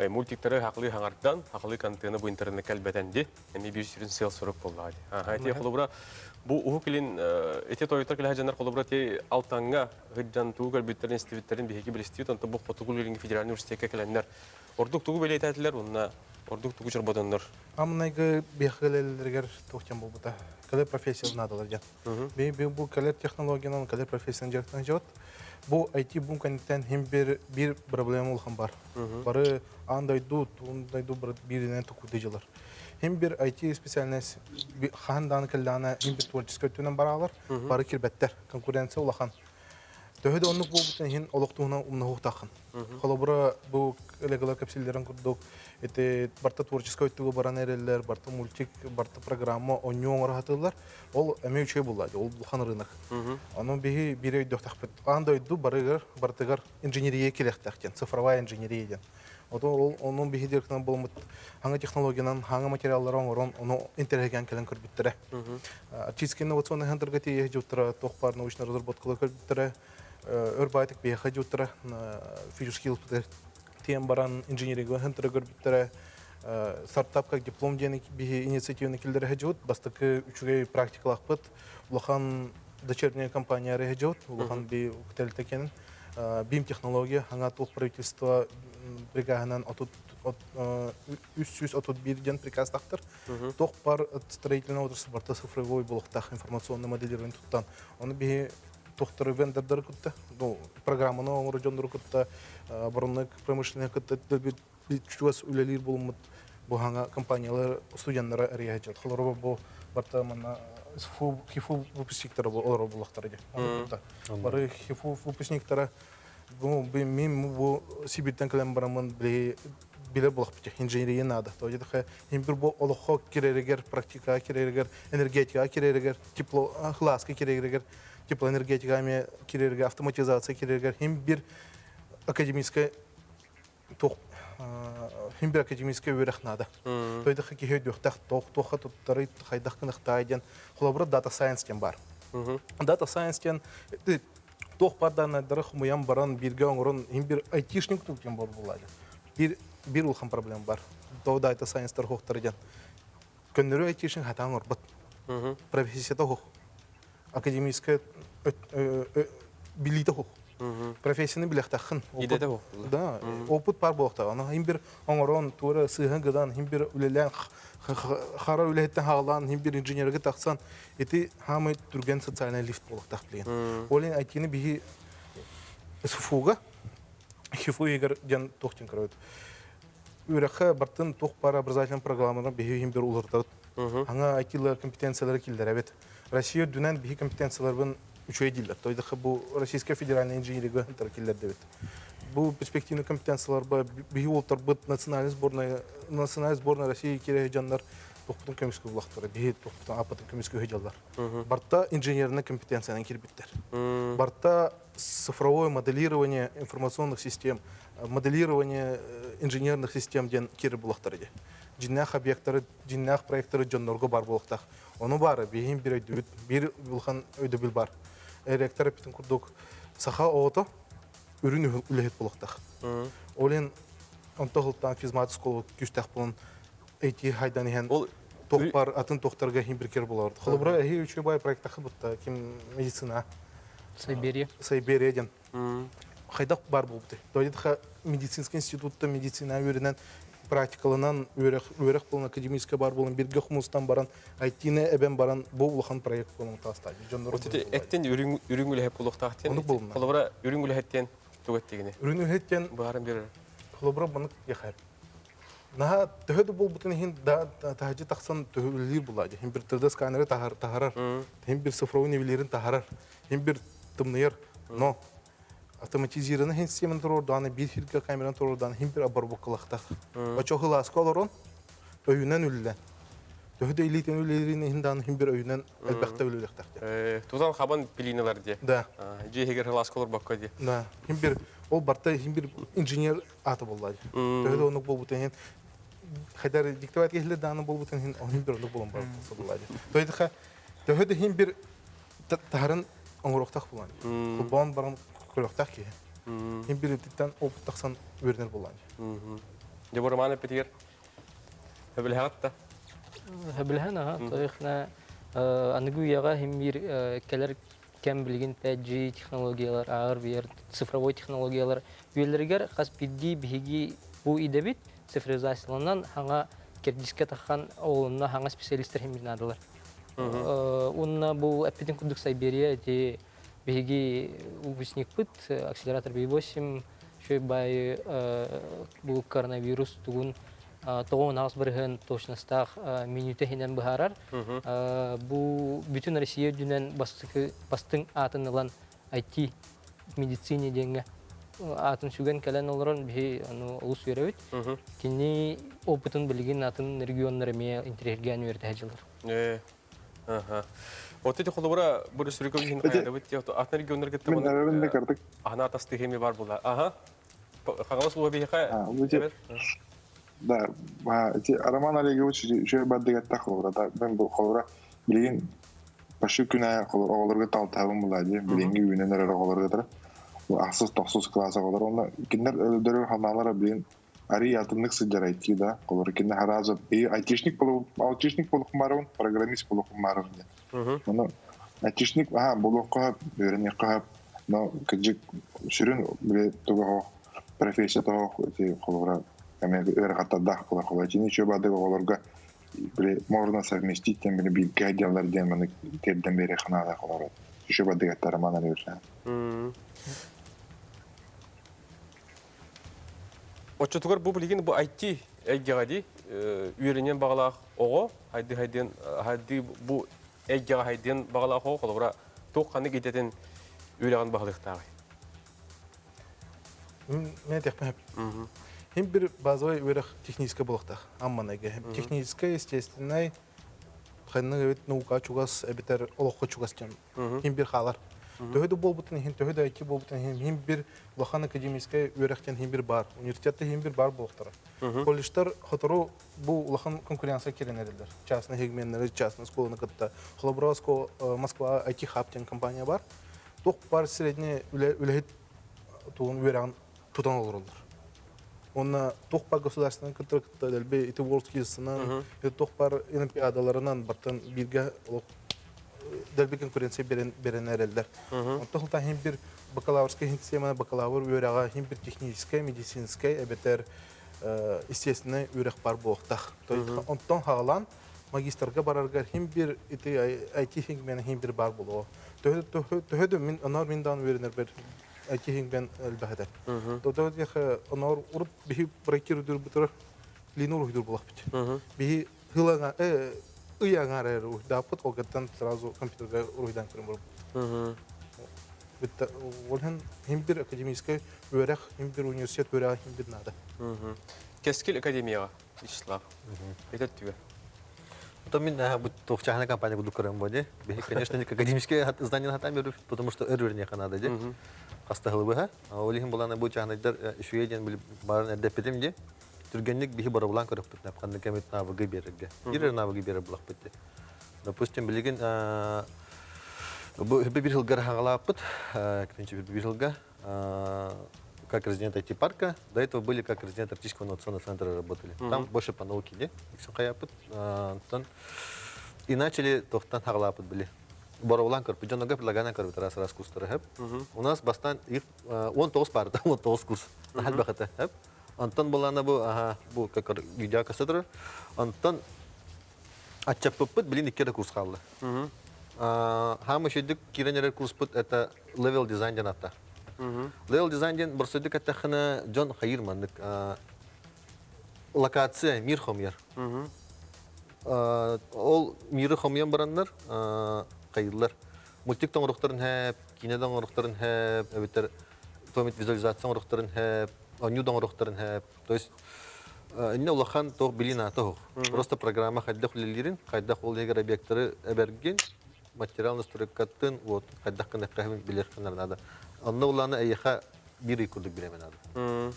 мультиктары хақылыы хаҥардан хақылыы контены бу интернекке элбэтэн ди эмиэ биир сүрүн сыал-сорук буоллаҕа ди аха ити холобура бу уһук илин ити тойуттар кэлэ сылдьаннар холобура ити Алтаҥҥа сылдьан тугу көрбүттэрин истибиттэрин биһиги билистибит онтон бу Хотугу Илиҥҥи федеральный университекка кэлэннэр ордук тугу бэлиэтээтилэр уонна ордук тугу чорботоннор? Амнайгы биэхэлэлэригэр туох диэн буолбута. Кэлэр профессия наадалар диэн. Би би бу кэлэр технологиянан кэлэр профессияны дьарыктан дьабыт. Бу IT бум кэнниттэн хим бир бир проблема улахан бар. Бары аан дойду, туун дойду биринен токуды дьылар. Хим бир IT специальность хаһан дааны кэллэҕинэ хим бир творческий өттүнэн бараалар, бары кирбэттэр. Конкуренция улахан. Төһө да оннук буолбутун иһин олох туһунан умнаһуохтааххын. Холобура, бу коллегалар кэпсииллэрин курдук, ити барта творческай өттүгэ баран эрэллэр, барта мультик, барта программа оонньуу оҥоро сатыыллар. Ол эмиэ үчүгэй буолла, ол улахан рынок. Ону биһи биир өйдөөхтөхпүт. Аан дойду барыгар, барытыгар инженерия кэлиэхтээх диэн, цифровая инженерия диэн. Ото ол онон биһи директорынан буолмут хаҥа технологиянан хаҥа материаллары оҥорон ону интэриэһиргээн кэлэн көрбүттэрэ. Арктический инновационный центрга тиийэ дьуттара туох баар научный разработкалар көрбүттэрэ. Өр баайтык биһиэхэ дьуттара физический тиэн баран инженеринг центра көрбүттэрэ. Стартап как диплом диэн биһи инициативаны киллэрэ дьуут. Бастакы үчүгэй практикалаахпыт. Улахан дочерняя компания дьуут. Улахан би тэрилтэ БИМ технология, хаҥа туох правительство приказынан 331 диэн приказтахтар. Туох бар строительный отрасль барта цифровой булуктах информационный моделирование туттан. Оны биһи тохторы вендордары кытта, ну, программаны оҥорор дьоннору кытта, оборонный промышленный кытта чугас үлэлиир булуммут бу хаҥа компаниялар студенттара эрийэ Холоруба бу барта манна ХИФУ выпускниктара олорор буллахтара дии. Бары ХИФУ выпускниктара бу мин бу Сибиртен кэлэн бараммын билэр булахпыт инженерия надо. То есть хим бир бу олоххо киреригер, практикаҕа киреригер, энергетикаҕа киреригер, тепло кылааска киреригер, теплоэнергетика киреригер, автоматизация киреригер хим бир академическая туох хим бир академическай үөрэх наада. Тойдахха киһи өйдүөхтээх туох туохха туттары хайдах гыныхтаай диэн холобура data science диэн бар. Data science диэн туох бар даанайдары хомуйан баран бииргэ оҥорон хим бир айтишник тук диэн бар буолла бир бир улахан проблема бар. То data science-тар хуохтары диэн. Көннөрү айтишник хатаан оҥорбот. Профессията хуох. Академическая билиитэ хуох. Профессияны билэхтэххин. Идэтэ хуох. Да, опыт бар буолуохтаах. Аны хим бир оҥорон, туора сыыһан гыдан, хим бир үлэлээн, хара үлэһиттэн хаалаан, хим бир инженергэ тахсан, ити хаамай түргэн социальный лифт буолуохтаах билигин. Ол иһин IT-ни биһи СФУ-га, ХИФУ иһигэр диэн туох диэн көрөбүт. Үөрэххэ бартын туох баар образовательный программаларын биһи иһин бир уларытабыт. Аңа IT-лар компетенциялары киллэрэбит. Россия үрдүнэн биһи компетенцияларбын үчүгэй дииллэр. Тойдахха бу Российская федеральная инженерия киллэрдибит. Бу перспективный компетенцияларба биһи уолтарбыт национальная сборная национальная сборная России кире дьоннор тохпутун көмүскө булахтара биһи тохпутун апатын көмүскө дьаллар. Барта инженерный компетенциянан кирбиттер. Барта цифровое моделирование информационных систем, моделирование инженерных систем диэн кири булахтар иде. Дьиннээх объекттары, дьиннээх проекттары дьоннорго бар булахтах. Ону бары биһин бир өйдөбүт, бир улахан өйдөбүл бар. Ректор эппитин курдук саха оҕото үрүн үлэһит булахтах. Ол иһин онто хылтаан физмат школа күүстээх буолан IT хайдан иһэн туох бар атын туохтарга иһин биркер булар. Холобура эһи үчүгэй бай проектахы бутта ким медицина Сайберия. Сайберия диэн хайдах бар буолбутай. Тоҕо медицинский институтта медицина үөрэнэн практикаланан үөрэх үөрэх буолан академическай бар буолан бирге хумустан баран IT-ни эбэн баран бу улахан проект буолан таастаады. Дьоннор Вот ити эттен үрүҥ үрүҥ үлэһит буолуохтаах диэн. Оннук буолумна. Холобура үрүҥ үлэһиттен тугу эттигини? Үрүҥ үлэһиттен Баарым берер. Холобура маннык диэхэ. Наһаа төһө да буолбутун иһин да таһырдьа тахсан төһө үлэлиир буолла. Хин бир 3D сканеры таһарар, хин бир цифровой нивелирин таһарар, хин бир тымныйар. Но автоматизированный хин системаны туруордааны биир хиргэ камераны туруордааны хин бир обработкалахтах. Очо хылааска олорон өйүнэн үллэн. Төһө да илиитин үлэлиирин иһин дааны хин бир өйүнэн элбэхтэ үлэлиэхтэх. Тутан хабан пилиналар дии. Да. Дьиэ иһигэр хылааска олорбокко дии. Да. Хин бир ол барта хин бир инженер аата буолла. Төһө да оннук буолбутун иһин хайдар диктовать киһилэр дааны буолбутун иһин онун бир оннук буолан барбыт буолла. Тойдыха төһө да иһин бир таһарын оҥоруохтаах буолан. Холбоон баран көрүөхтээх киһи. Иһин бир ититтэн опыт тахсан үөрэнэр буолан. Дьэ бу Роман эппитигэр Хөбүлэһэҕит да? Хөбүлэһэн аха. Тойхна аныгы үйэҕэ иһин биир кэлэр кэм билигин 5G технологиялар, ааҕар VR цифровой технологиялар үйэлэригэр хас биирдии биһиги бу идэбит цифровизацияланан хаҥа кэрдиискэ таххан олунна хаҥа специалистар иһин наадалар. Уонна бу эппитин курдук Сайберия эти биһиги выпускникпыт акселератор B8 үчүгэй баайы бу коронавирус тугун 98% точностаах мүнүүтэ иһинэн быһаарар. Бу бүтүн Россия үрдүнэн бастакы бастыҥ аатын ылан IT медицине диэҥҥэ аатын сүгэн кэлэн олорон биһи ону олус үөрэбит. Кини опытын билигин атын регионнар эмиэ интэриэһиргээн үөрэтэ сылдьаллар. Вот эти холобура бу республика иһин хайадабыт атын регионнар кытта аһына атастыһыми бар була. Аха. Хаҥалас улууһа биһиэхэ Да, эти Роман Олегович үчүгэй бардыгатта холобура да мен бу холобура билигин почти күн аайы оҕолорго талтаабын булаа дии билиҥҥи үүнэн эрэр оҕолорго тара бу ахсыс тохсус класс оҕолор онно кинилэр өлөрөр санаалара билигин арый атыннык сылдьар IT да холобура кинилэр харааза и айтишник болу айтишник болухмаарабын программист болухмаарабын диэн ону айтишник аха болуохха үөрэниэххэ но кырдьык сүрүн били туга профессия тоҕо ити холобура эмиэ ыарахаттардаах буолар холобура итини үчүгэй баардык оҕолорго били можно совместить диэн били бииргэ дьаллар диэн маны тиэрдэн биэриэххэ наада холобура үчүгэй баардык роман Александрович. Оччотугар бу билигин бу IT эйгэҕэ дии үөрэниэн баҕалаах оҕо хайды хайдыан хайды бу эйгэҕэ хайдыан баҕалаах оҕо холобура туох ханнык идэтин үөрэҕин баһылыахтааҕый? Мен этиэхпин сөп. Хим бир базовый үөрэх техническэй буолуохтаах. Амманайга. Техническэй, естественнай, ханнык эбит наука чугас эбэтэр олоххо чугас диэн хим бир хаалар. Төһө да буолбутун иһин, төһө да IT буолбутун иһин, хим бир улахан академическай үөрэхтэн хим бир бар. Университетта хим бир бар буолуохтара. Колледжтар сотору бу улахан конкуренция киирэн эрэллэр. Частный сегменнери, частный школаны кытта. Холобура, Москва IT Hub диэн компания бар. Туох бар средний үлэһит тугун үөрэҕин тутан олороллор. Уонна туох бар государственный кытта кытта дэлби ити WorldSkills-ынан, туох бар олимпиадаларынан бартан бииргэ олох дэлби конкуренция берен берен эрэллэр. Онтон хылтан хин бир бакалаврскай системаны бакалавр үөрэҕэ хин бир техническэй, медицинскэй эбэтэр естественный үөрэх бар буолуохтаах. Онтон хаалан магистрга бараргар хин бир ити IT хингмен хин бир бар болуо. Төһө да мин онор мин даан үөрэнэрбэр IT хингмен элбэх этэ. Төһө онор урут биһи проектир үдүр линур уһдур булахпыт. Биһи хылаңа ыяңар эр уһдааппыт ол гаттан сразу компьютерга уруйдан көрөн барбыт. Ол хин бир академическай үөрэх, хин бир университет үөрэҕэ хин бир надо. Кэскил академияҕа Вячеслав. Это түгө. Потом мин бу туохчаһана компания буду көрөн боди. Биһи, конечно, не академическое знание хатам беру, потому что өр не надо ди. Хастахылыбыха. Ол иһин булана бу чаһанайдар үчүгэй диэн били барын эрдэппитим ди. Түргэнник биһи боробулаан көрөппүт ханнык эмит навыгы берерге. Бир навыгы берер булахпыт ди. Допустим, билигин бу бир жылгар хагалааппыт, бир жылга как резидент IT-парка, до этого были как резидент Арктического инновационного центра работали. Там больше по науке, не? И начали тохтан хагалааппыт были. Боровлан көрпүт, дьоннорго предлагание көрбүт раз раз курстары хэп. У нас бастан их 19 пар, 19 курс. Нахал бахата хэп. Антон булана бу, ага, бу как видео кассетра. Антон аччаппыппыт, блин, икки курс қалды. Хам үшедік киренерер курспут это level design диэн атта. Level дизайн диэн борсойдук эттэххинэ дьон хайыр маннык локация мир хомуйар. Ол миры хомуйан бараннар хайыыллар. Мультик тоҥоруохтарын хэп, киинэ тоҥоруохтарын хэп, эбэтэр томит визуализация оҥоруохтарын хэп, оонньуу да оҥоруохтарын хэп. То есть инне улахан туох билии наата суох. Просто программа хайдах үлэлиирин, хайдах ол иһигэр объектары эбэргин, материал настройкатын, вот, хайдах гыныахха билиэххин наада. Онно улаана эйиэхэ биир ый курдук бириэмэ наада.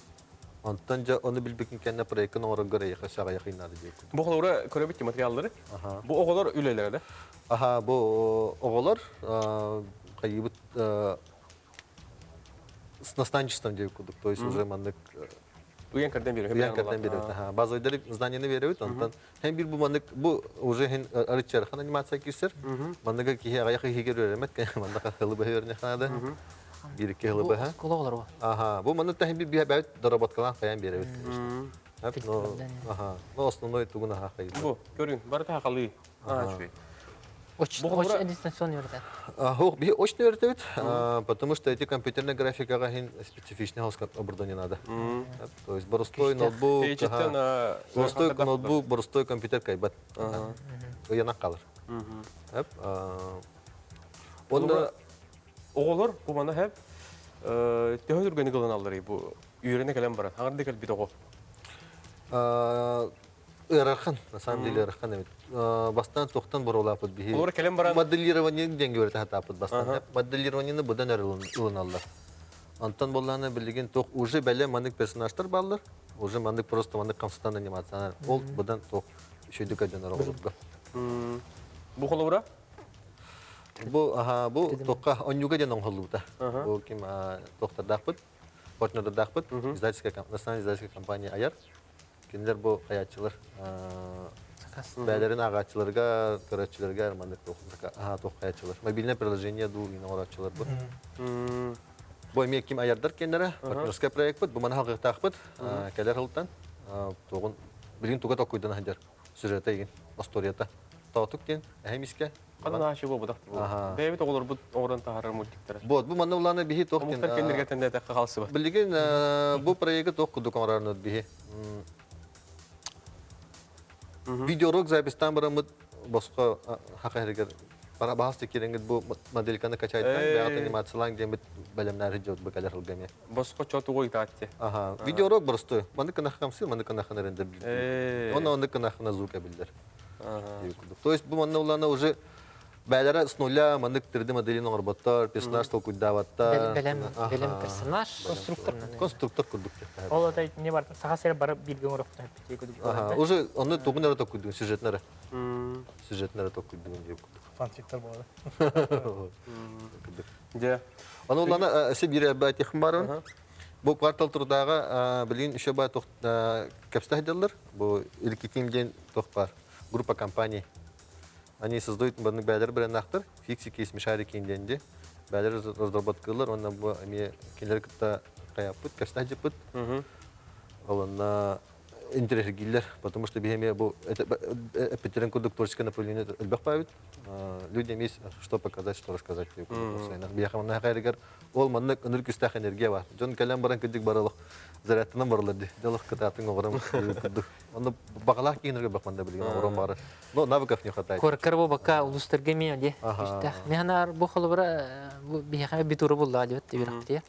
Онтон дьэ ону билбикин кэннэ проеккын оҥороргор эйиэхэ саҕайах ый наада диэккин. Бу холобура көрөбүт материаллары. Бу оҕолор үлэлэрэ да? Аха, бу оҕолор хайыбыт с наставничеством диэбит курдук, то есть уже маннык Уйан кэрдэн биэрэр. Уйан кэрдэн биэрэр. Базовый знанияны биэрэбит, онтон хэн бир бу маннык бу уже хэн арыччархан анимация киирсэр. Манныга киһи аҕыйах иһигэр үөрэммэт, манна хылы быһа үөрэнэх наада. Биир икки хылы быһа. Оскуола оҕолоро. Аха, бу маннык та хэн бир бэйэбит доработкалаан хайан биэрэбит, конечно. Но, аха, но основной тугун аха хайыр. Бу, көрүн, барыта хахалыы. Аа, Очень, очень дистанционно үөрэтэр. Ох, биһи очно үөрэтэбит, потому что эти компьютерная графикаҕа иһин специфичный оборудование надо. То есть боростой ноутбук, боростой ноутбук, боростой компьютер кайбат. Ыйанан қалыр. Онда оҕолор бу мана хэп төһө түргэни кылыналлар бу үөрэнэ кэлэн баран хаҥарды кэлбит оҕо. Ыарахан, на самом деле ыарахан эбит. Бастаан тохтон боруолааппыт биһи. Олор кэлэн баран моделирование диэн үөрэтэ сатааппыт бастаан. Моделированиены быдан өр ылыналлар. Онтон боллаана билигин туох уже бэлэ маннык персонажтар бааллар. Уже маннык просто маннык хамсатан анимациялар. Ол быдан туох үчүгүйдүк өйдөнөр оҕолорго. Бу холобура? Бу аха бу туохха онньуга диэн оҥоһуллубута. Бу ким туохтардаахпыт, партнердардаахпыт, издательская национальная издательская компания Аяр. Кинилэр бу хайааччылар бээлэрин ааҕааччыларга, көрөөччүлэргэ маннык туох хайааччылар. Мобильное приложение дуу иин оҥорооччулар бу. Бу эмиэ ким аярдар киэннэрэ, партнерскай проекпыт, бу маны халгыктаахпыт, кэлэр сылтан тугун билигин туга толкуйдан сылдьар сюжета игин, остуоруйата. Тоотук диэн эһэм искэ Ханан аачы буолбатах Аха. Бэйэбит оҕолорбут оҥорон таһаарар мультиктара. Вот, бу манна улаана биһи туох Омуктар кэнниргэ тэннээтэххэ хаалсыбат. Билигин бу проекты туох курдук оҥорорнут биһи. Видеоурок запистаан бараммыт босхо хаха иһигэр баһас киирэҥҥит бу модельканы качайтан бэйэҕит анимациялаан диэммит бэлэмнээр дьот бу кэлэр сылга эмиэ. Босхо чотугу ыытаатте. Аха. Видеоурок боростуой. Маннык гына хамсыы, маннык гына рендер билдир. Онно оннук гына звук эбиллэр. То есть бу манна улаана уже бээлэрэ с нуля маннык 3D моделин оҥорботтор, персонаж толкуйдаабаттар. Бэлэм, бэлэм персонаж. Конструктор. Конструктор курдук. Ол это не бар, саха сире бары бирге оҥоруохтан Аха, уже онно тугун эрэ толкуйдуун, сюжетин эрэ. Сюжетин эрэ толкуйдуун диэбит курдук. Фанфиктар буолар. Дьэ. Аны улаана өссө биир элбээтиэхим баарын. Бу квартал турдааҕа билигин еще баа туох кэпсэтэ сылдьаллар. Бу Илкитим диэн туох баар группа компаний. Они создают маннык бээлэр бренднаахтар, фиксики, смешарики диэн дии. Бээлэр разработкалар, уонна бу эмиэ кинилэри кытта хайаппыт, кэпсэтэ сылдьыппыт. Ол онно интэриэһиргииллэр, потому что биһи эмиэ бу эппиттерин курдук творческое направление элбэх баабыт. Людям есть что показать, что рассказать. Биһиэхэ манна хайарыгар ол маннык ыныр күстээх энергия бар. Дьон кэлэн баран кырдьык барылых зарядтанан барылар ди. Дьолох кытаатын оҕором курдук. Онно баҕалаах киинерге бахманда билигин оҕором бары. Но навыков не хватает. Коркар бу бакка улустарга эмиэ ди күстээх. Механар бу холобура бу биһиэхэ битура булла диэбит үөрэхпитигэр.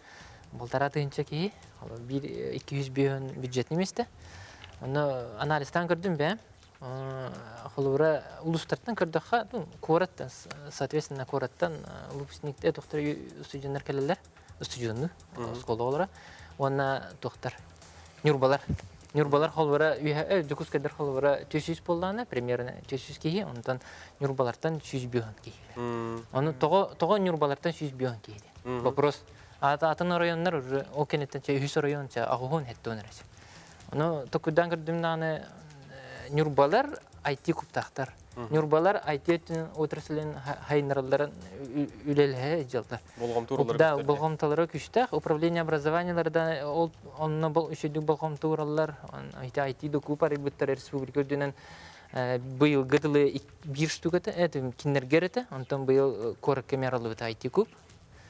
Балтараа тыһыынча киһи, биир 200 бюджетный место. Онно анализтаан көрдүм бэйэм. Холобура улуустартан көрдөххө, куораттан, соответственно, куораттан выпускниктер, тохтор студенттар кэлэллэр, студенны, оскуола оҕолоро. Уонна тохтор Ньурбалар. Ньурбалар холобура үөһэ Дьокуускайдар холобура 400 буоллаҕына, примерно 400 киһи, онтон Ньурбалартан 105 киһи. Ону тоҕо тоҕо Ньурбалартан 105 киһи диэн. Вопрос. Атын оройуоннар уже ол кэнниттэн чэ үһүс оройуон чэ аҕыһын хэттуон эрэ. Ону токуйдаан көрдүм даҕаны Ньурбалар IT куптаахтар. Ньурбалар IT өттүнэн отраслын хайыннаралларын үлэлэһэ дьылдар. Болҕомтууралара Да, болҕомтолоро күштээх. Управление образованиеларда ол онно бол үчүгдүк болҕомтуураллар. IT докуп арыйбыттар республика үрдүнэн быйылгы дылы биир штуката, это кинилэргэр этэ. Онтон быйыл куоракка мэралыбыт IT куб.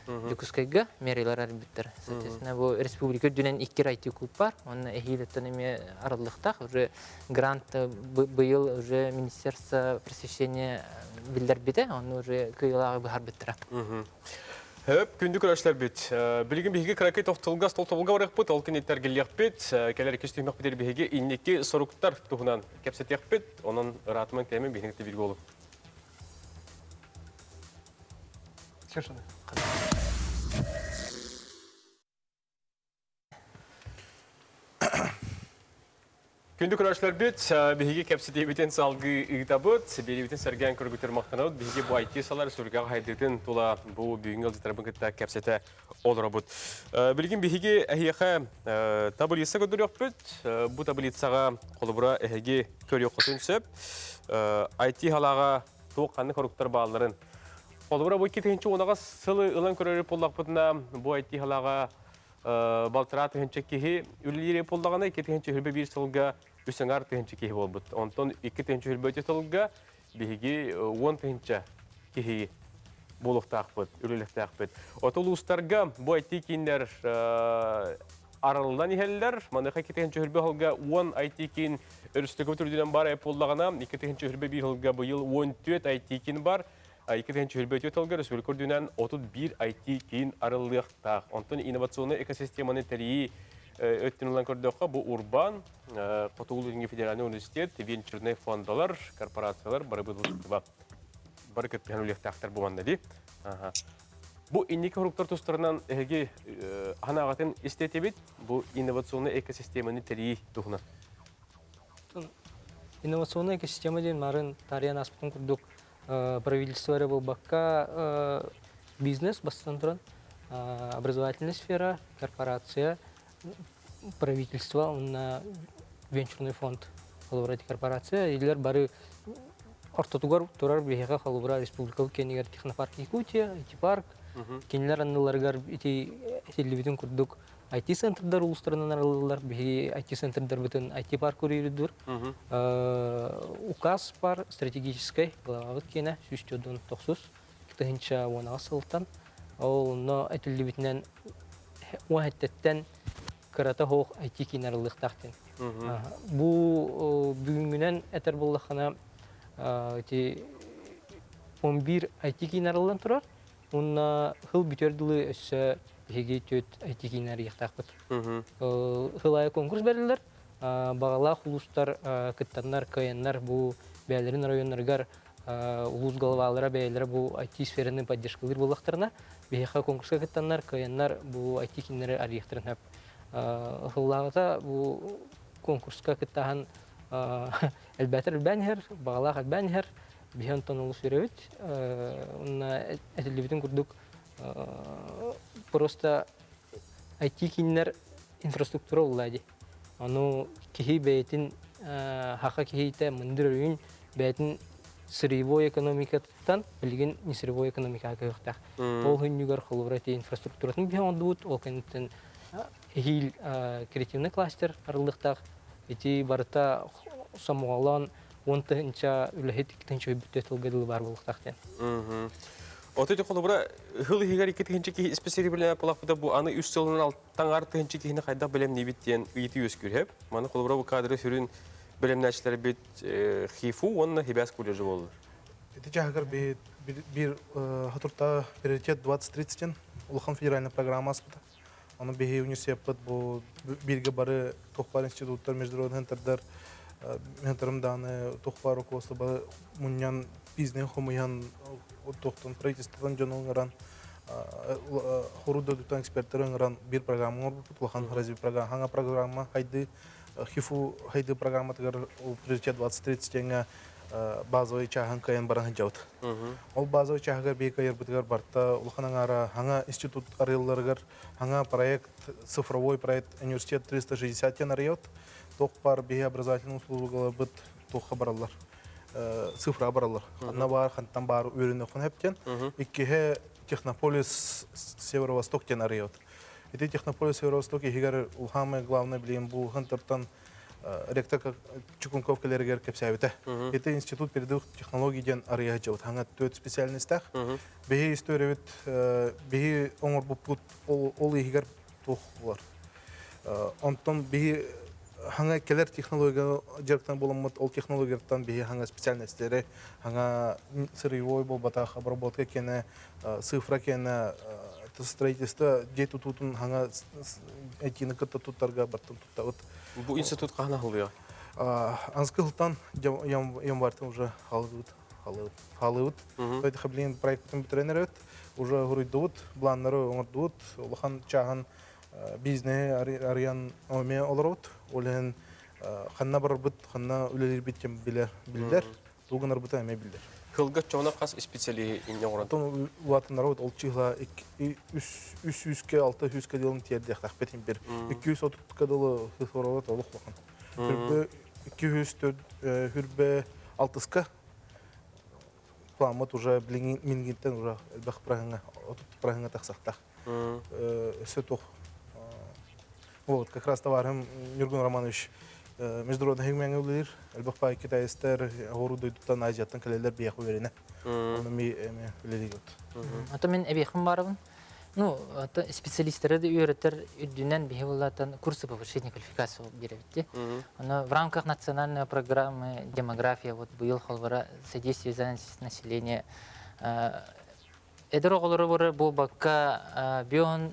Дьокуускайга мэрилар арбиттар. Соответственно, бу республика үрдүнэн икки IT клуб бар. Онно эһиилеттен эме арыллыктаах. Уже грант быйыл уже министерство просвещения биллэрбитэ, онно уже кыйылааҕы быһарбыттара. Хөп, күндү көрөшлөрбүт. Билигин биһиги кыракый тохтолга столтобулга барыахпыт, ол кэнниттэн кэлиэхпит. Кэлэр иккис түһүмэхпитигэр биһиги инники соруктар туһунан кэпсэтиэхпит. Онон ыраатыман кэлэмин биһиги бирге болуп. Күндү көрөөччүлэрбит, биһиги кэпсэтиибитин салгыы ыытабыт, биэриибитин сэргээн көргүтэр махтанабыт. Биһиги бу IT салар сүргэҕэ хайдыытын тула бу бүгүҥҥү ыалдьыттарбын кытта кэпсэтэ олоробут. Билигин биһиги эһиэхэ таблица көрдөрүөхпүт. Бу таблицаҕа холобура эһиги көрүөххүтүн сөп. IT халааҕа туох ханнык хоруктар баалларын. Холобура бу 2010 сылы ылан көрөрү буоллахпытына, бу IT халааҕа балтараа тыһыынча киһи үлэлиир буоллаҕына, 2 тыһыынча 21 сылга үс аҥаар тыһыынча киһи буолбут. Онтон 2 тыһыынча 23 сылга биһиги 10 тыһыынча киһи буолуохтаахпыт, үлэлиэхтээхпит. От улуустарга бу IT кииннэр арыллан иһэллэр. Маныаха 2 тыһыынча 20 сылга 10 IT киин өрөспүүбүлүкэ үрдүнэн бар буоллаҕына, 2 тыһыынча 21 сылга быйыл 14 IT киин бар. 2 тыһыынча 24 сылга республика үрдүнэн 31 IT киин арыллыахтаах. Онтон инновационнай экосистеманы тэрийии өттүн ылан көрдөххө, бу урбаан, Хотугу федеральный университет, венчурный фондалар, корпорациялар бары быдылыктыба. Бары кыттыһан үлэхтээхтэр буоланна ди. Бу инники хоруктар тустарынан эһиги ханаағатын истетибит, бу инновационный экосистеманы тэрийии туһунан. Инновационная экосистема диэн марын тарыйан аспытын курдук правительство эрэ буолбакка бизнес бастан туран образовательная сфера, корпорация, правительство уонна венчурный фонд холобура корпорация илер бары ортотугар турар биһиэхэ холобура республикабыт кэннигэр технопарк Якутия, IT-парк кинилэр анныларыгар ити этиллибитин курдук IT-центрдар улуустарынан арыллаллар. Биһиги IT-центрдарбытын IT-парк көрүүрүдүр. Указ бар стратегическай главабыт киэнэ 199 тыһыынча 10 сылтан. Ол онно этиллибитинэн 17-тэн кырата хоох IT киин арыллыахтаах диэн. Бу бүгүҥҥүнэн этэр буоллаххына ити 11 IT киин арыллан турар. Уонна хыл бүтэр дылы өссө биһиги түөрт IT киин арыйыахтаахпыт. Хыл айы конкурс берилер. Бағалаах улуустар кыттаннар, кыайаннар бу бэйэлэрин районнарыгар улуус главалара бэйэлэрэ бу IT сфераны поддержкалыыр буоллахтарына, биһиэхэ конкурска кыттаннар, кыайаннар бу IT кииннэри арыйыахтарын сөп. Хыллааҕыта бу конкурска кыттаһан элбээтэр элбээн иһэр, баҕалаах элбээн иһэр, биһи онтон олус үөрэбит. Уонна этиллибитин курдук просто IT кииннэр инфраструктура буолла дии. Ону киһи бэйэтин хаха киһитэ мындыр өйүн бэйэтин сырьевой экономикаттан билигин не сырьевой экономикаҕа көһүөхтээх. Ол хүннүгэр холобура ити инфраструктуратын биһи оҥордубут, ол кэнниттэн эһиил креативный кластер арыллыахтаах. Ити барыта сомоҕолоон 10 тыһыынча үлэһит 2 тыһыынча бүттэ тылга дылы баар буолуохтаах диэн. Ото ити холобура хыл иһигэр 2 тыһыынча киһи исписэлииһи билэн буоллахпыта бу аны 3 сылынан алтаҥар тыһыынча киһини хайдах бэлэмниибит диэн ыйытыы үөскүүр сөп. Маны холобура бу кадры сүрүн бэлэмнээччилэрбит ХИФУ уонна Хибээс колледжа буоллар. Ити чааһыгар биир хатурта приоритет 2030 улахан федеральная программа аспыта. Аны биһи университеппыт бу бирге бары тохпар институттар, международный центрдар, центрымданы тохпар руководство бары муньян бизнес хомуян тохтон правительствотан дьон оҥорон хоруда дутан эксперттер оҥорон бир программа оҥорбуппут улахан разве программа хаҥа программа хайды ХИФУ хайды программатыгар приоритет 2030 теңе базовый чааһын кыайан баран сылдьабыт. Ол базовый чааһыгар бии кыайарбытыгар барта улахан аҥаара хаҥа институт арыйылларыгар хаҥа проект цифровой проект университет 360 тен арыйабыт. Туох бар биһи образовательный услугаларбыт туохха бараллар цифра бараллар. Ханна бар, хантан бар үйренөххүн хептен. Иккиһэ технополис Северо-Восток тен арыйабыт. Ити технополис Северо-Восток иһигэр улхамы главный билим бу хантартан Ректор Чукунков кэлэригэр кэпсээбитэ. Ити институт передовых технологий диэн арыйа сылдьабыт. Хаҥа төрт специальностаах. Биһи историябыт биһи оҥорбуппут ол иһигэр туох булар. Онтон биһи хаҥа кэлэр технология дьарыктан буламмыт ол технологияттан биһи хаҥа специальностары хаҥа сырьевой буолбатах обработка киэнэ цифра киэнэ строительство дьиэ тутуутун хаҥа айтины кытта туттарга баттан туттабыт. Бу институт хаһан аһыллыа? Анскы сылтан январьтан уже халыбыт. Халыбыт. Той блин проектын бүтэрэн эрэбит. Уже хуруйдубут, планнары оҥордубут. Улахан чааһын бизнеһи арыйан эмиэ олоробут. Ол иһин ханна барарбыт, ханна үлэлиирбит ким билэр, биллэр. Тугу гынарбыта эмиэ биллэр. Кылга чоно хас специалиһи инньэ оҥорон? Оттон улаатыннарабыт ол чыһла үс сүүскэ, 600-кэ дылы тиэрдиэхтээхпит бир. 230-ка дылы хысоробут олох улахан. Хүрбэ 200 хүрбэ алтыска планмыт уже мингинтен уже элбэх праһыңа, 30 праһыңа тахсахтах. Өссө туох. Вот, как раз товарым Нюргун Романович международный хигмеңе үлелир. Элбэх пай китайстар, хору дойдуттан, Азияттан кэлэлэр биэх үөрэнэ. Оны ми эме үлелигит. Ата мен эбиэхин барабын. Ну, ата специалисттары да үйрөтөр үрдүнэн биһи буллатан курсы повышения квалификации беребитти. Оно в рамках национальной программы демография вот быйыл холбора содействие занятости населения эдэр оҕолору бары буолбакка бион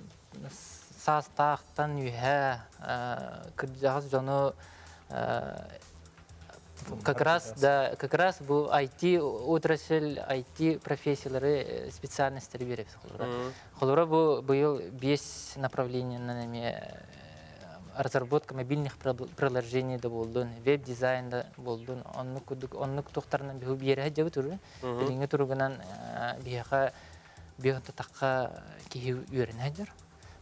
саастаахтан үһэ кырдьаҕас дьону как раз да как раз бу IT отрасль IT профессиялары специальностары беребит холобура. Холобура бу быйыл биэс направлениенан эмиэ разработка мобильных приложений да буоллун, веб-дизайн да буоллун, оннук курдук оннук туохтарынан биһу биэрэ дьабыт уру. Билиҥҥи туругунан биһиэхэ биһон киһи үөрэнэ дьар.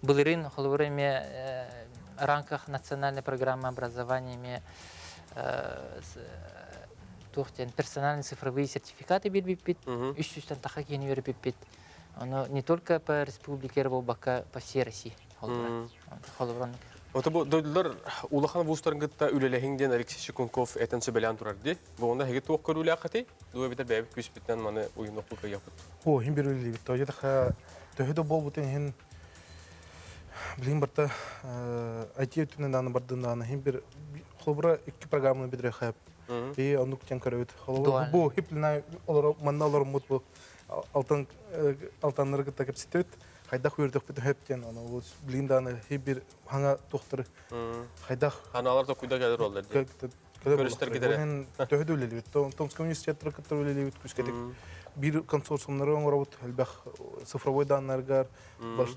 Былырыын холобура эмиэ в рамках национальной программы образования эмиэ туох диэн персональные цифровые сертификаты биэрбиппит, 300-тэн таха киһини үөрэппиппит. Ону не только по республике буолбакка, по всей России. Холобура. Ото бу дойдулар улахан вузтарын кытта үлэлэһиҥ диэн Алексей Чекунков этэн сүбэлээн турар дии. Бу онно эһиги туох көрүүлээххитий? Дуо эбэтэр бэйэбит күүспүтүнэн маны уйунуохпут кыайыахпыт. О, хин бир үлелибит. Той таха төһө да буолбутун иһин билин барта IT өттүнэн дааны бардын дааны хин бир холобура икки программаны бидре хэп. Би оннук тен көрөбүт. Холобура бу хиплина олоро манна олороммут бу алтан алтаннары кытта кэпсэтибит. Хайдах үөрдөхпүт хөп диэн аны билин дааны хин бир хаңа тохтор хайдах Ханалар да куйда келер олар дии. Көрүстэр китере. Төһө да үлелибит. Томскай университеттар кытта үлелибит күскетик. Бир консорциумнары оҥоробут, элбэх цифровой даннаргар,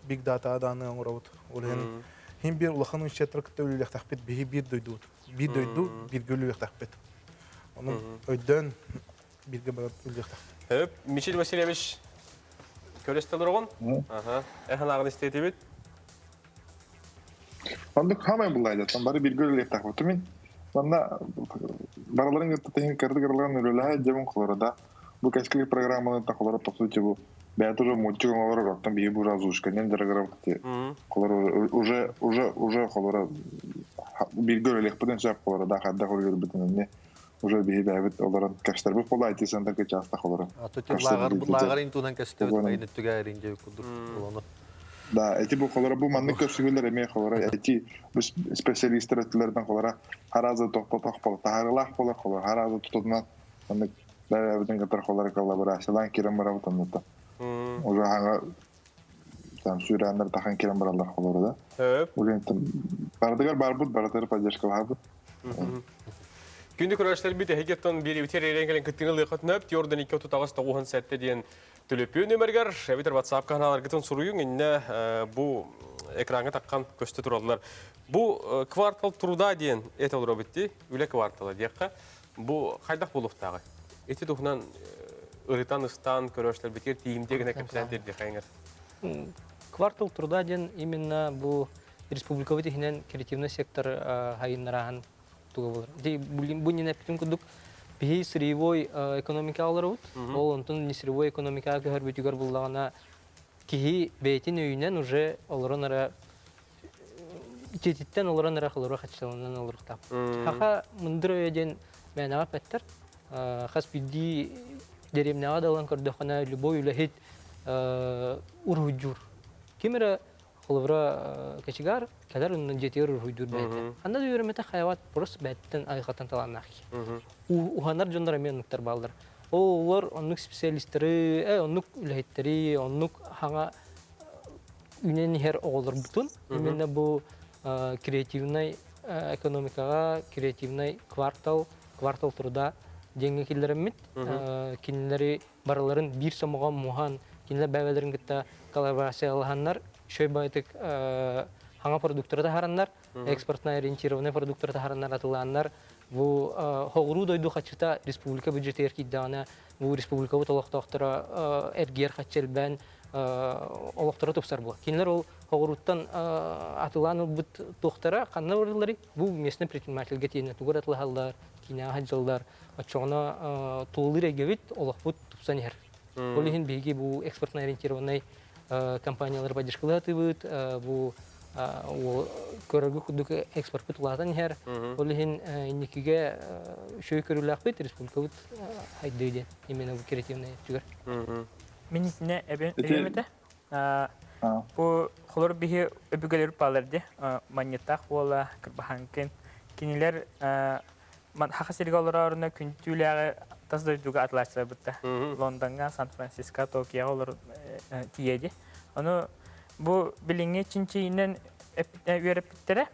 big data дааны оҥоробут. Ол иһин хин бир улахан университеттар кытта үлэлэхтэхпит, биһи бир дойдубут. Бир дойду бирге үлэлэхтэхпит. Онон өйдөөн бирге барып үлэлэхтэхпит. Хөп, Мичил Васильевич көрөстөл орогон? Аха. Эхан агын истетибит. Ондук хамай буллайда, бары бирге үлэлэхтэхпит. Мин манна бараларын кытта тахин кырды кырлан үлэлэһэ дьабын холора да. Бу кэскили программаны та холора тохсу бу. Бэйэ уже мультик оҥорор, оттон биһи бу разушканен дырыгырабыт холора уже уже уже холора бирге үлэлэхпитин сөп холора да хадда холорбутун не уже биһи бэйэбит олорон кэштэрбит була IT центрга часто холора. А то ти лагар лагар интунан кэстебит айны түгәрин деп кудур олону. Да, эти бу холора бу маннык көрсүгүлэр эмиэ холора эти бу специалисттер өттүлэрден холора харазы тохто тахарылаах болар холора харазы тутунан маннык бэйэбитин кытар холора коллаборациялаан кирен барабыт оннута. Уже хага там сүүрээннэр тахан кирен бараллар холора да. Хөп. Уже там бардыгар барбыт, барытыр поддержкалаабыт. Күндү көрөштер бит эһигеттон бири битер эрен келен кыттыны лыхат нөп тиордан 2 38 97 диэн төлөпүөн нөмергер эбитер WhatsApp каналаргытын суруйуң инне бу экранга таккан көстө тураллар. Бу квартал труда диэн эт олоро битти, үлэ квартала диэкка. Бу хайдах болуктагы. Эти тухунан ырытан ыстан көрөштер битер тиимде генә кепсән дирди хайыңар. Квартал труда диэн именно бу республикабыт иһинэн креативный сектор хайыннарахан туга болар. Ди бу не нэптин кудук биһи сырьевой экономика аларыбыт. Ол онтон не сырьевой экономика көһөр бүтүгөр буллагана киһи бэйтин өйүнэн уже олорон ара Дьиэтиттэн олорон эрэ холоруох хаччыланан олоруохтаах. Хаха мындыр өйө диэн мээнэҕэ эппэттэр. Хас биирдии дэриэбинэҕэ да ылан көрдөххүнэ, любой үлэһит уруһуйдуур. Ким эрэ холобура кочегар кэлэр онно дьиэтигэр уруһуйдуур бэйэтэ. Ханна да үөрэммэтэх хайабат просто бэйэтиттэн айылҕаттан талааннаах киһи. Уһанар дьоннор эмиэ оннуктар бааллар. Ол оннук специалистары, оннук үлэһиттэри, оннук хаҥа үүнэн иһэр оҕолорбутун именно бу креативнай экономикаҕа креативнай квартал, квартал труда диэҥҥэ киллэрэммит кинилэри барыларын биир сомоҕо муһан кинилэр бэйэлэрин кытта коллаборациялаһаннар үчүгэй баҕайытык хаҥа продуктары таһараннар экспортно ориентированный продуктары таһараннар атылааннар бу хоҕуруу дойду хаччыта республика бюджетигэр киирдэҕинэ бу республикабыт олохтоохторо эргийэр хаччы элбээн олохторо тупсар буо. Кинилэр ол хоҕурууттан атылаан ылбыт туохтара ханна барылларый? Бу местный предпринимательгэ тиэнэ тугу эрэ атылаһаллар, киинэҕэ сылдьаллар. Оччоҕуна тулалыыр эйгэбит, олохпут тупсан иһэр. Ол иһин биһиги бу экспортно ориентированный компаниялары поддержкалыы сатыыбыт, бу көрөргө курдук экспортпыт улаатан иһэр. Ол иһин инникигэ үчүгэй көрүүлээхпит, республикабыт хайдыы диэн именно бу креативный өттүгэр. Мин итинэ эбиэм этэ. Бу холор биһи өбүгэлэр паалар ди манньыттаах буола Кырбаһанкин. Кинилэр Хаха сиргэ олороруна күнтүүлээҕи тас дойдуга атылааччыларбытта. Лондоҥҥа, Сан-Франциско, Токиоҕа олор тиийэди. Ону бу билиҥҥи чинчийинэн үөрэппиттэрэ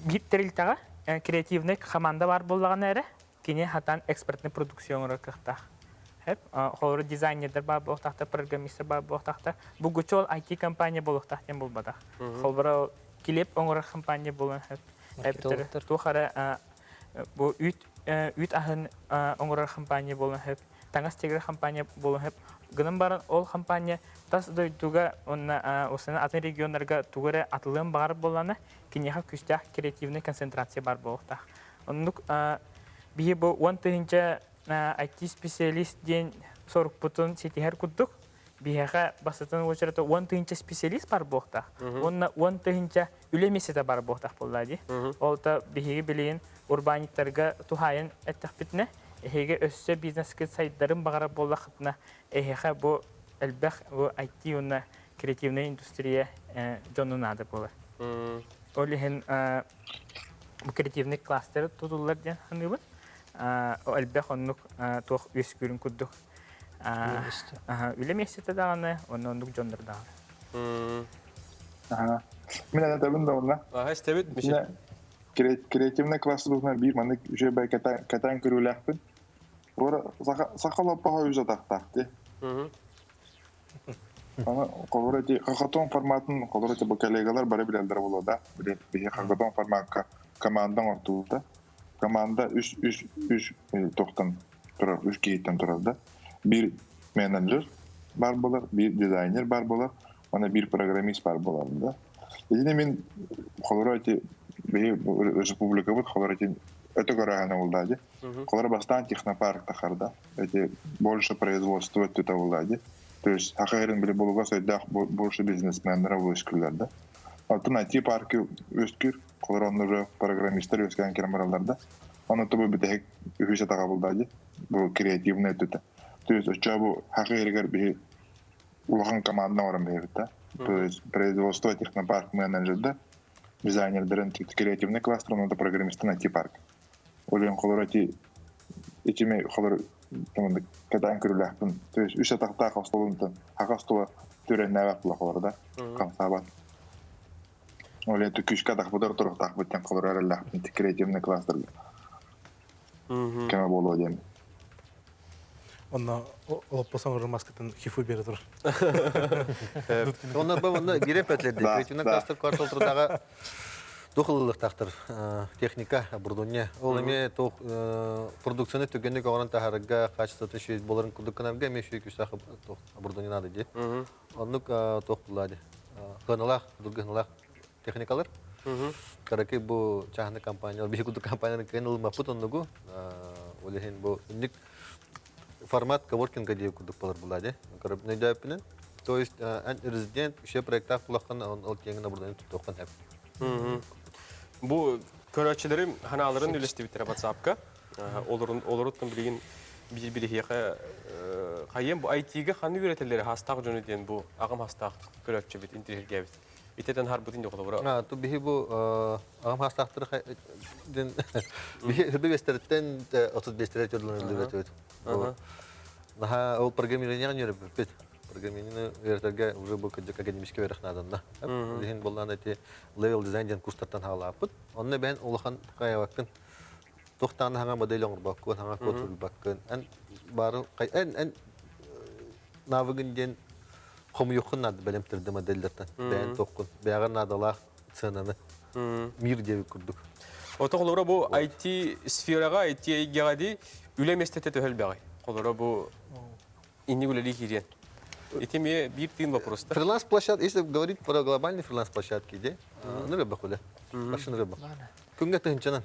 биир тэрилтэҕэ креативнай команда баар буоллаҕына эрэ кини хатан экспортный продукция оҥорор кыахтаах. Холобура дизайнердар баар буолуохтаахтар, программистар баар буолуохтаахтар. Булгуччу ол IT-компания буолуохтаах диэн буолбатах. Холобура килиэп оҥорор компания буолуон сөп. Эбэтэр туох эрэ бу үүт үүт аһын оҥорор компания буолуон сөп, таҥас тигэр компания буолуон сөп. Гынан баран ол компания тас дойдуга уонна атын регионнарга тугу эрэ атылыан баҕарар буоллаҕына, киниэхэ күүстээх креативнай концентрация баар буолуохтаах. Оннук биһи бу 10 000 IT-специалист диэн сорукпутун ситиһэр курдук, биһиэхэ бастатан уочарата 10 000 специалист бар буолуохтаах. Уонна 10 000 үлэ миэстэтэ бар буолуохтаах буолла дии. Ол та биһиги билигин урбаанньыктарга туһаайан эттэхпитинэ, эһиги өссө бизнескит сайдарын баҕарар буоллаххытына, эһиэхэ бу элбэх бу IT уонна креативная индустрия дьону наада буолар. Ол иһин бу креативный кластер тутуллар диэн саныыбын. Элбэх оннук туох үөскүүрүн курдук үлэ миэстэтэ даҕаны, онно оннук дьоннор даҕаны. Мин этабын да онна. Аха, истэбит. Креативный кластер туһунан биир маннык үчүгэй кэтээн көрүүлээхпин. Ора саха лоппаха үз атахтаах дии. Аны холобура ити хакатон форматын холобура ити бу коллегалар бары билэллэр буолуо да. Биһи хакатон формакка команда оҥортубута. Команда үс үс үс тохтон турар, үс киһиттэн турар да. Биир менеджер бар болар, биир дизайнер бар болар, уонна биир программист бар болар да. Итини мин холобура ити биһи республикабыт холобура ити өтө көрөһөнө булда ди. Холобура бастаан технопарк тахарда. Эти больше производство өттүтэ булла ди. То есть хахайрын били болуга сойдаах больше бизнесменнер өскүллэр да. Алтын IT паркы өскүр, холобура онно уже программисттар өскөн кирен бараллар да. Оны тобу бүтэһик үһүс атаға булда ди. Бу креативный өттүтэ. То есть оччо бу хахайрыгар биһи улахан команда орон бэйэбит да. То есть производство технопарк менеджер да, дизайнердерин креативный кластер, онно программисттан IT парк. Олен холобура ити итими холор тамандык кэтээн көрүүлээхпин. То есть үс атахтаах остолунтан хака остола түрэннээбэт була холор да. Хамсаабат. Олен түкүскэ атахпытар туруктаахпыт тен холор эрэллээхпин креативный кластерга. Кеме болуо диэн. Онно олоппос оҥорор маскатын ХИФУ бере турар. Онно бу онно бире петлерди. Креативный кластер квартал трудага духылылыктахтар техника, оборудование. Ол эме туох продукцияны түгенник оҥорон таһарга качествоты шүйт боларын курдук гынарга эме шүй күсах оборудование надо ди. Оннук туох булла ди. Хыналах, дургыналах техникалар. Каракы бу частный компания, биһи курдук компанияны кыйын ылмаппыт оннугу. Ол иһин бу инник формат коворкинга диye курдук болар була ди. Нөйдөппүнэн. То есть эн резидент үчүгэй проекттаах булаххына ол киэҥин оборудование туттуоххун сөп. Бу көрөөччүлэрим ханааларын үлэстибиттэрэ WhatsApp-ка. Олоруттан билигин биир бириһиэхэ хайыам бу IT-га ханны үөрэтэллэри хастаах дьону диэн бу аҕам хастаах көрөөччүбүт интириһиргээбит. Итетен харбытын дьоҕолобура. Ту биһи бу аҕам хастаахтары ден биһи хөрбө бестериттен 35 төрдүлөнүлүбэт. Наха ол программирование үөрөппүт. Программирование үөрэтэргэ уже бу кырдьык академический үөрэх нааданна. Билигин буоллаан эти level design диэн курстартан хаалааппыт. Онно бэйэн улахан хайабаккын туохтаан хаҥа модель оҥорбоккун, хаҥа код суруйбаккын. Эн бары эн эн навыгын диэн хомуйуоххун наада бэлэм 3D модельдертан. Бэйэн туоххун, бэйэҕэр наадалаах сыананы мир диэбит курдук. Ото холобура бу IT сфераҕа, IT эйгэҕэ дии үлэ миэстэтэ төһө элбэҕий? Холобура бу инник үлэлии киириэн. Ити эмиэ биир тыын вопрос да. Фриланс-площадка, если говорить про глобальные фриланс-площадки, де, ну рыба хуля, машина рыба. Күҥҥэ тыһынчанан.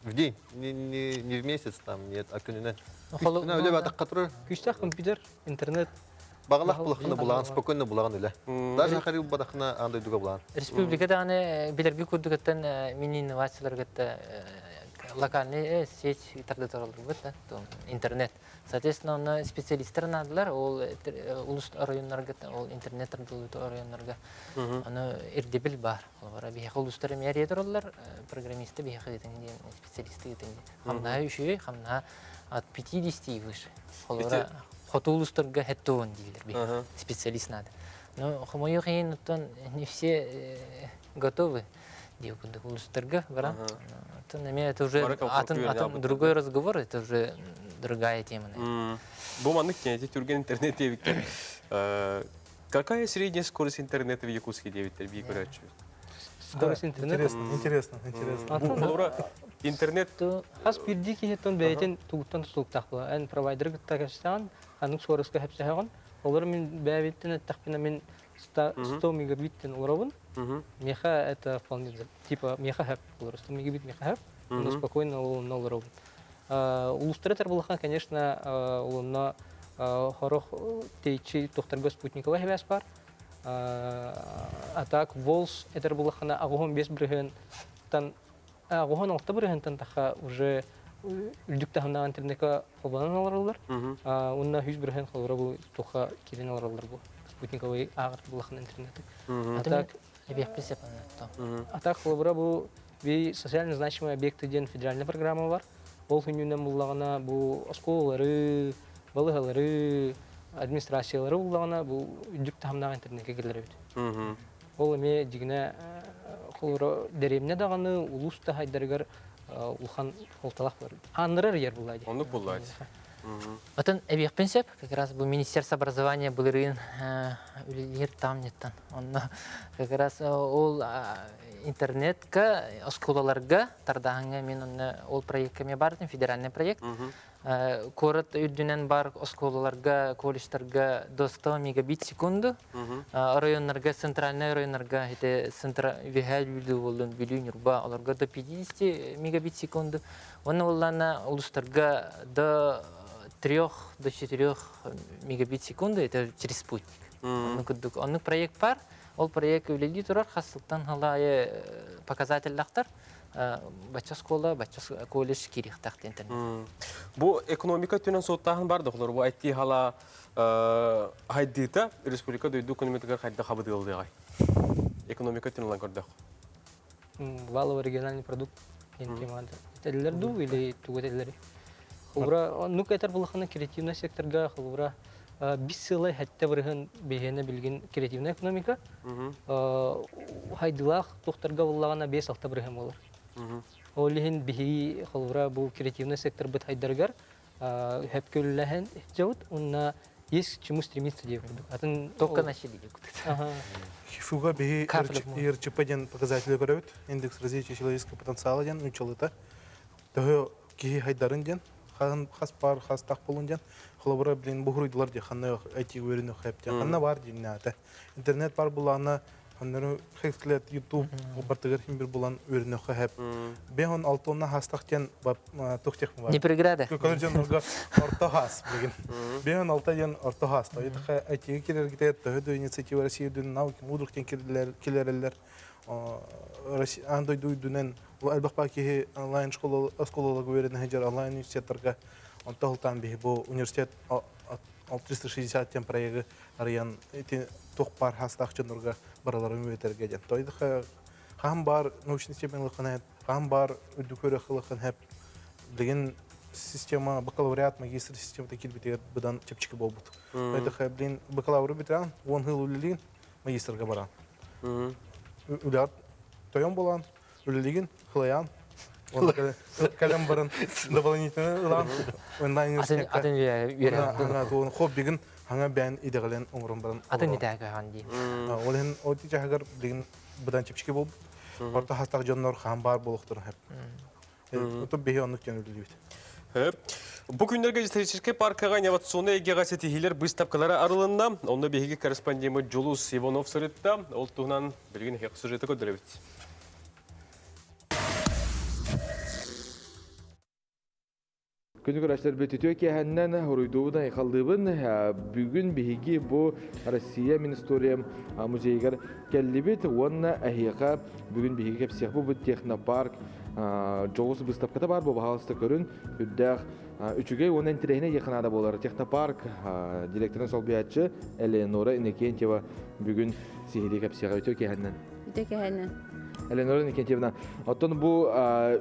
В день, не, не, не в месяц там, нет, а күнүнэн. Күнүнэн үлэ батаққа турар. Күүстээх компьютер, интернет. Бағалақ булахына булаған, спокойно булаған үлэ. Даже харил батақына андай дуга булаған. Республика даҕаны билэрги курдугуттан мини-инновацияларга локальный сеть тардытар олорбут, интернет. Соответственно, онно специалисттер наадалар, ол улус районнарга, ол интернет тардылыбыт районнарга аны ирдебил бар. Олора биһиэхэ улустар эмиэ эрийэ программисты биһиэхэ ыытыҥ диэн, специалисты ыытыҥ диэн. Хамнаһа үчүгэй, хамнаһа от 50 и выше. Олора хоту улустарга хеттуон дииллэр биһиэхэ. Специалист надо. Но хомойуох иһин оттон не все готовы диир курдук улустарга баран. Оттон эмиэ это уже атын атын другой разговор, это уже другая тема. Бу маннык эти түргэн интернет диэбиттэр. Какая средняя скорость интернета в Якутске диэбиттэр бии көрөөччү. Скорость интернета. Интересно, интересно, интересно. Холобура интернет Хас биирдии киһиттэн бэйэтин тугуттан тутулуктаах була. Эн провайдер кытта кэпсэҕин, ханнык скоростка хэпсэһэҕин. Олор мин бэйэбиттэн эттэхпинэ мин 100 мегабиттен олоробун. Меха это вполне типа меха хэп олор. 100 мегабит меха хэп. Но спокойно олонно олоробун. Улустары тарбылахан, конечно, олонно хорох тейчи тохтарга спутниковый хебэс бар. А так Волс этер булахана агохон 5 бырыһын тан агохон 6 бырыһынтан таха уже үрдүк таһымнаах интернетка холбонон олороллор. Уонна 100 бырыһын холборо бу туха кирин олороллор бу спутниковый ааҕар булахан интернеты. А так А так холобура бу би социально значимые объекты диэн федеральная программа бар. Ол хүннүнэн буллаҕына бу оскуолалары, балыһалары, администрациялары буллаҕына бу үрдүк таһымнаах интернетке киллэр эбит. Ол эмиэ дьигинэ холобура дэриэбинэ даҕаны улуус да хайдарыгар улахан холталах бар. Ааннарар ер булла дии. Оннук булла дии. Отон эбиэхпин сөп, как раз бу Министерство образования былырыын үлэлиир там неттан. Онно как раз ол интернетка, оскуолаларга тардааһыҥҥа мин онно ол проектка мен бардым, федеральный проект. Куорат үрдүнэн бар оскуолаларга, колледжтарга до 100 мегабит секунду. Районнарга, центральный районнарга, это центр Вихаль Бүлүү болдун, Бүлүү, Нюрба, оларга до 50 мегабит секунду. Онно боллана улустарга до 3 до 4 мегабит секунду, это через спутник. Оннук проект бар, ол проект үлэлии турар, хас сылтан халайы показательлахтар, бачча школа, бачча колледж кириэхтаах интернет. Бу экономика түнен соттааһын бар дохлор. Бу IT хала хайдыта республика дойду экономикатыгар хайда хабыдыылдыгай. Экономика түнен көрдөх. Валовый региональный продукт диэн темада. Этэллэр дуу или тугу этэллэри? Холобура, ну этэр булахана креативный секторга холобура бис сылай хэтте бырыһын биһиэнэ билгин креативная экономика. Хайдылаах тухтарга буллагана 5-6 бырыһын болар. Ол иһин биһи холобура бу креативный сектор быт хайдарыгар хөпкөллэһэн жабыт, уонна есть к чему стремиться диye курдук. Атын Только начали диye курдук. ХИФУга биһи ИРЧП диэн показатели көрөбүт. Индекс развития человеческого потенциала диэн нучалыта. Төһө киһи хайдарын диэн, хас пар хас тах болун диэн. Холобура блин бу хуруйдулар ди ханна IT үөрүнү хэп диэн. Ханна бар диэн наата. Интернет бар булаана Оннору хексилет YouTube бартыгар хим бир булан үөрүнөххө хэп. Бехон алтонна хастах тен тух тех бар. Не преграда. Көкөр жонорго орто хас билген. Бехон алта ден орто хас. Тойдыха айтиге кирергите төһө инициатива Россия дүн науки мудрых тен килерелер. Ан дойду дүнен элбэх киһи онлайн школа школаларга үөрэнэ сылдьар онлайн университеттарга онто хылтаан биһи бу университет 360 тен проегы арыйан ити туох бар хастаах дьоннорго бараларын үөтэргэ диэн. Тойдыха хаһан бар научный степень ылыххын эт, хаһан бар үрдүк үөрэх ылыххын эп. Билигин система бакалавриат, магистр системата киирбитигэр быдан чэпчэки буолбут. Тойдыха билин бакалавры бүтэрэн, уон сыл үлэлиин магистрга баран. Үлэҕэр тойон буолан, үлэлигин хылайаан, кэлэн баран дополнительно ылан онлайн университетка атын үөрэх хоббигин хаҥа бээн идэҕэлэн оҥорон баран атын итэҕэ хаан дии. Ол иһин ол чаһыгар билигин быдан чэпчэки буолбут. Орто хастаах дьоннор хаан баар буолуохтарын хэп. Оту биһи оннук диэн үлэлиибит. Бу күннэргэ историческай паркаҕа инновационнай эйгэҕэ ситиһиилэр быыстапкалара арылынна. Онно биһиги корреспондеммыт Дьулус Иванов сырытта. Ол туһунан билигин эһиэхэ сюжеты көрдөрөбүт. Күнү көрөөччүлэрбит үтүө киэһэннэн уруйдуубун, айхаллыыбын. Бүгүн биһиги бу Россия мин историям музейыгар кэллибит уонна эһиэхэ бүгүн биһиги кэпсиэх бу технопарк дьоҕус быыстапката бар бу баһаалыста көрүн үрдээх үчүгэй уонна интэриэһинэй диэххэ наада буолар технопарк директорын солбуйааччы Элеонора Иннокентьева бүгүн сиһилии кэпсиэҕэ үтүө киэһэннэн. Үтүө киэһэннэн. Элеонора Никитьевна, оттон бу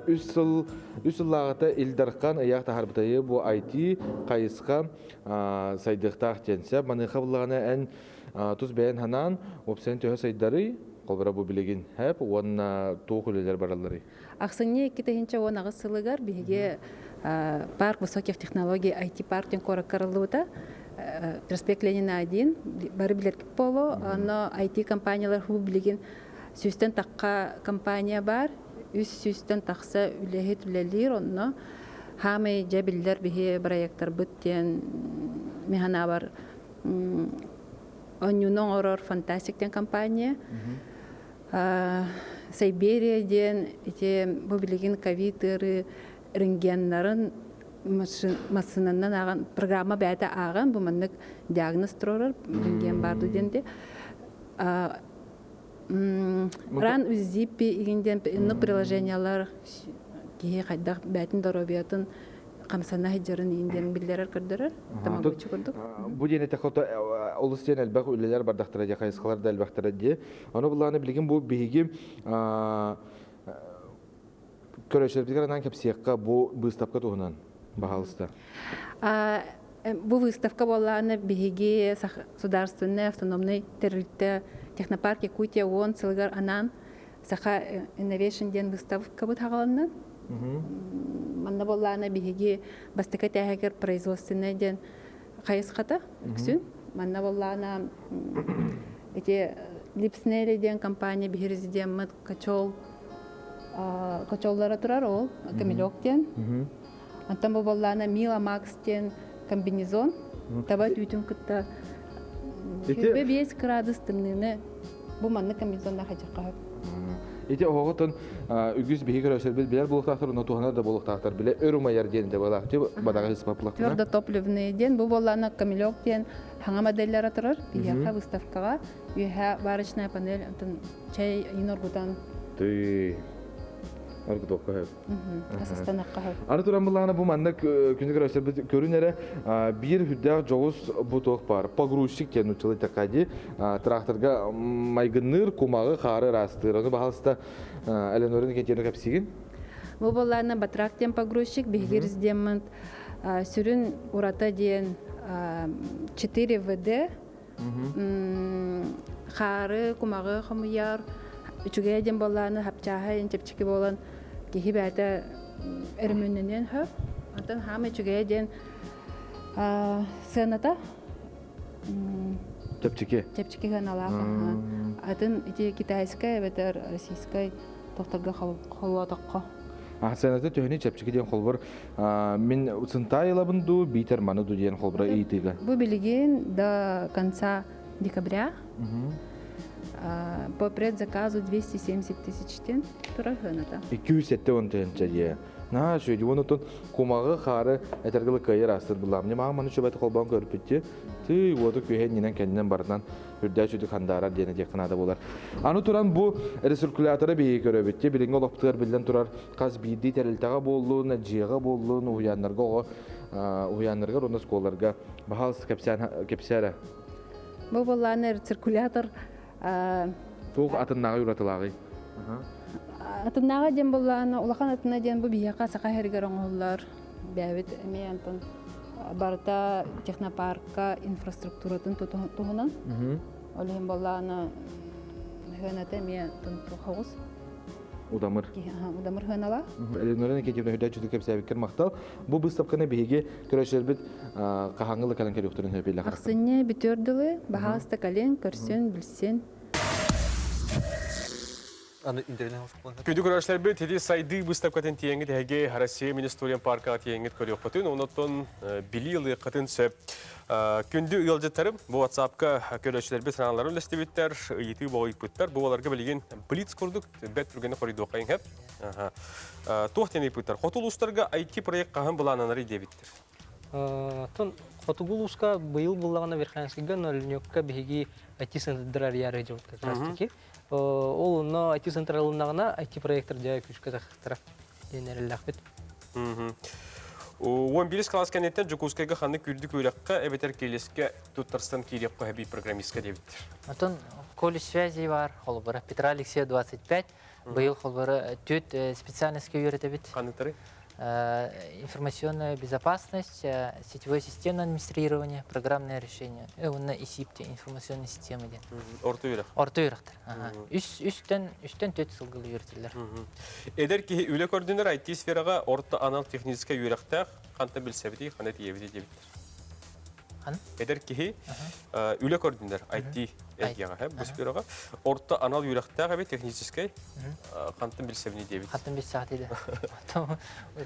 үс сыл үс сыллааҕыта Ил Дархан ыйаах таһаарбытайы бу IT хайысха сайдыахтаах диэн сөп. Маныаха буллаҕына эн тус бэйэн ханаан уопсайын төһө сайдарый? Холбора бу билигин хэп уонна туох үлэлэр баралларый? Ахсынньы 2018 сылыгар биһиги парк высоких технологий IT парк диэн куоракка арыллыбыта. Проспект Ленина 1 бары билэргит буолуо. Онно IT компаниялар хуу билигин сүүстэн тахха компания бар, үс сүүстэн тахса үлэһит үлэлиир, онно хаамай дьэ биллэр биһи проекттарбыт диэн механабар онньууну оҥорор фантастик диэн компания. Сайберия диэн ити бу билигин ковид ыарыы рентгеннарын массыынанан ааҕан программа бэйэтэ ааҕан бу маннык диагноз туруорар рентген баар диэн Ран УЗИПи игин диэн иннук приложениялар киһи хайдах бээтин доруобуйатын хамсана сылдьарын иин диэн биллэрэр көрдөрөр тамагоччу курдук. Бу диэн этэ олус диэн элбэх үлэлэр бардахтара дии хайысхалар да элбэхтэрэ дии. Ону буллааны билигин бу биһиги көрөөччүлэрбитигэр анаан кэпсиэххэ бу быыстапка туһунан баһаалыста. Бу выставка буоллаҕына биһиги Государственный автономный тэрилтэ Технопарк Якутия уон сылыгар анаан Саха Innovation диэн выставкабыт хаҕаланна. Манна буоллаҕына биһиги бастакы этээһигэр производственный диэн хайысхата үксүн. Манна буоллаҕына ити Липснели диэн компания биһи резидеммит кочол кочоллара турар ол камелек диэн. Онтон бу буоллаҕына Мила Макс диэн комбинезон таба түүтүн кытта 25 градус тымныыны бу маннык комбинезонна хадьахха сөп. Ити оһоҕотон үгүс биһи көрөсөрбүт билэр буолуохтаахтар, онно туһанар да буолуохтаахтар. Билэ өр умайар диэн де буолаах. Ти бадаҕа ыспапылах. Твердотопливные диэн бу буоллаҕына камелек диэн хаҥа модельлара турар. Биһиэхэ выставкаҕа үөһэ варочная панель онтон чай иин оргутан. Ты оргутуохха сөп. Асастанахха сөп. Аны туран былаана бу манна күнү көрөсөрбүт көрүн эрэ биир үрдээх дьоҕус бу туох баар погрузчик диэн нууччалыы такади тракторга майгынныыр кумаҕы хаары ыраастыыр. Ону баһалыста Эленора Никитина кэпсигин. Бу боллаана батрак диэн погрузчик биһиги резидеммит сүрүн урата диэн 4 ВД хаары кумаҕы хомуйар үчүгэй диэн буоллааны хапчааһа ин чэпчэки буолан киһи бэйэтэ өрөмүөннэниэн сөп онтон хаама үчүгэйэ диэн сыаната чэпчэки чэпчэки сыаналаах атын ити китайскай эбэтэр российскай тохторго холлоотоххо сыаната төһөнү чэпчэки диэн холбор Мин сынтай ылабын дуу, биитэр маны дуу диэн холбура ыйытыыга. Бу билигин до конца декабря. По предзаказу 270 тысяч тен турар сыаната. 270 тыһыынча дии. Наһаа үчүгэй. Уонна кумаҕы, хаары этэргэ кыайар астыр буллаам. Ньымаҕа маны чөбөт холбоон көрбүттү. Тыы уоту күһэ иннинэн кэннинэн барытынан үрдээ сүдү хандаарар диэн этиэххэ наада буолар. Аны туран бу рециркуляторы биһиги көрөбүт. Билиҥҥи олохпутугар биллэн турар хас биирдии тэрилтэҕэ буоллун, дьиэҕэ буоллун, уһуйааннарга оҕо уһуйааннарыгар уонна оскуолаларга баһаалыста кэпсээн кэпсээ Бу буоллааны рециркулятор Туох атыннааҕый уратылааҕый? Атыннааҕа диэн буоллааны улахан атына диэн бу биһиэхэ саха иһэригэр оҥоһуллар бэйэбит эмиэ антон барыта технопарка инфраструктуратын туһунан ол иһин буоллааны хыаната эмиэ хоҕус Удамыр. Удамыр хыаналаах. Элеонора Никитьевна үрдээччи кэпсээбиккэр махтал. Бу быыстапканы биһиги көрөөччүлэрбит хаһааҥҥы кэлэн көрүөхтэрин сөп Ахсынньы бүтүөр дылы баһаалыста кэлин, көрсүн, билсин. Күндү көрөөччүлэрбит, ити сайдыы быыстапкатын тиэҥҥит эһиги Россия Министериум паркаҕа тиэҥҥит көрүөххүтүн, онон билии ылыаххытын сөп. Күндү ыалдьыттарым, бу WhatsApp-ка көрөөччүлэрбит санааларын үллэстибиттэр, ыйытыы боҕуйбуттар. Бу баларга билигин блиц курдук бэрт түргэнник хоруйдуохха иҥһэп. Туох диэн ыйыппыттар? Хоту улуустарга IT-проект хаһан былаананарый диэбиттэр. Оттон хотугу улууска быйыл буллаҕына Верхоянскайга Нольнюкка биһиги IT-центрдар арыйаары дьыбыт как раз таки. Ол онно IT-центр ылыннаҕына IT-проектор дьэ күүскэ тахтара диэн эрэллээхпит. 11 класс кэнниттэн Дьокуускайга ханнык үрдүк үөрэххэ эбэтэр киэлискэ туттарсан киириэххэ эбии программистка диэбиттэр. Оттон колледж связи бар, холобура Петра Алексея 25, Быйыл холборо түөрт специальностька үөрэтэбит. Ханныктары? Информационная безопасность, сетевое системное администрирование, программное решение. Уонна ИСИП информационная система диэн. Орто үөрэх. Орто үөрэхтэр. Үс үстэн үстэн төрт сылгылы үөрэтэллэр. Эдэр киһи үлэ көрдүнэр IT сфераҕа орто анал техническэй үөрэхтээх ханта билсэбитий, хана тиийэбитий диэбиттэр. Эдэр киһи үлэ көрдүнэр IT эйгэҕэ бу сфераҕа орто анал үөрэхтээх эбит техническэй хантан билсэбини диэбит. Хантан билсэҕит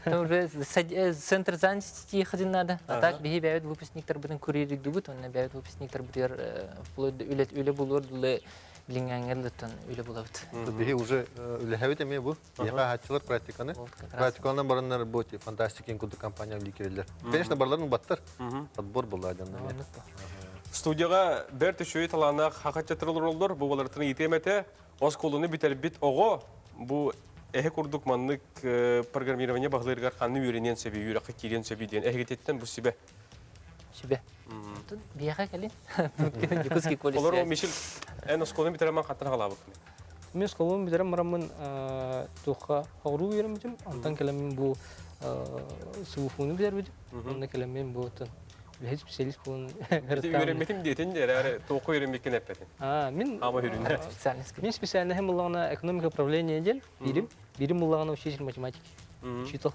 Уже центр занятости ходин надо. А так биһи бэйэбит выпускниктарбытын курьердубут, онно бэйэбит выпускниктарбытыгар вплоть до үлэ үлэ булуор дылы билиҥҥээҥҥэ үлэ булабыт. Биһи уже үлэһэбит эмиэ бу. Биһиэхэ аһааччылар практиканы. Практикаланан бараннар бу фантастикин курдук компания киреллер. Конечно, барларын баттар. Отбор була дьонно. Студияға бэрт үчүгэй талааннаах хахаччатыр олороллор. Бу балартын иитиэмэтэ оскуоланы бүтэрбит оҕо бу эһэ курдук маннык программирование баһылыырыгар ханны үөрэниэн сөбүй, үөрэххэ киириэн сөбүй диэн эһигититтэн бу сүбэ. Сүбэ. Биһиэхэ кэлин. Якутский колледж. Олор Мишель, эн оскуоланы бүтэрэн хантан хаалаабыккын? Мин оскуолабын бүтэрэн бараммын туохха оҕуруу үөрэммитим. Онтон кэлэммин бу СУФУну бүтэрбитим. Онно кэлэммин бу оттон үлэһит специалист буолан Үөрэммитим диэтин эрээри туохха үөрэммиккин эппэтин. Мин Ама хүрүнэ. Мин специальноһым буллаҕына экономика управления диэн бирим. Бирим буллаҕына учитель математики. Учитель.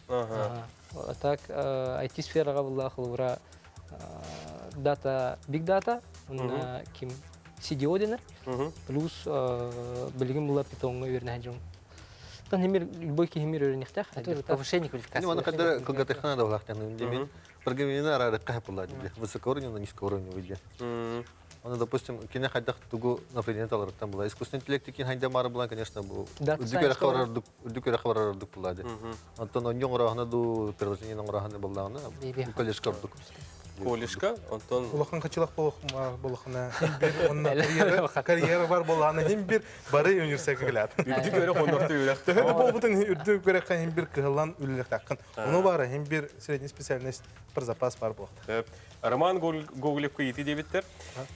А так IT сфераҕа буллаах холобура дата, big data, уонна ким CDO денер. Плюс билигин була питоҥҥа үөрэнэ дьон. Тан химир любой киһи үөрэнихтэх. Повышение квалификации. Аны кадда кылгатыхна да булахтан. Демин программирование арарыкка хапылла диде. Высокоуровневый, низкоуровневый диye. Оны, допустим, кине хайдах тугу направление таларыттан була. Искусственный интеллект кин хайда мары булан, конечно, бу үрдүк өрө хабарардык була ди. Онтон оньон орахына ду приложение орахына буллагына колледжка ордук. Колледжка, онтон Улахан хачылах болохына бир онна карьера бар болааны хим бир бары университетке келет. Үрдүк өрө хоннорто үрэх. Төһө да болбутун үрдүк өрөккө хим бир кыһыллан үлэлэхтаккын. Ону бары хим бир средний специальность бір запас бар болуқта. Роман Гоголевка ити дебиттер.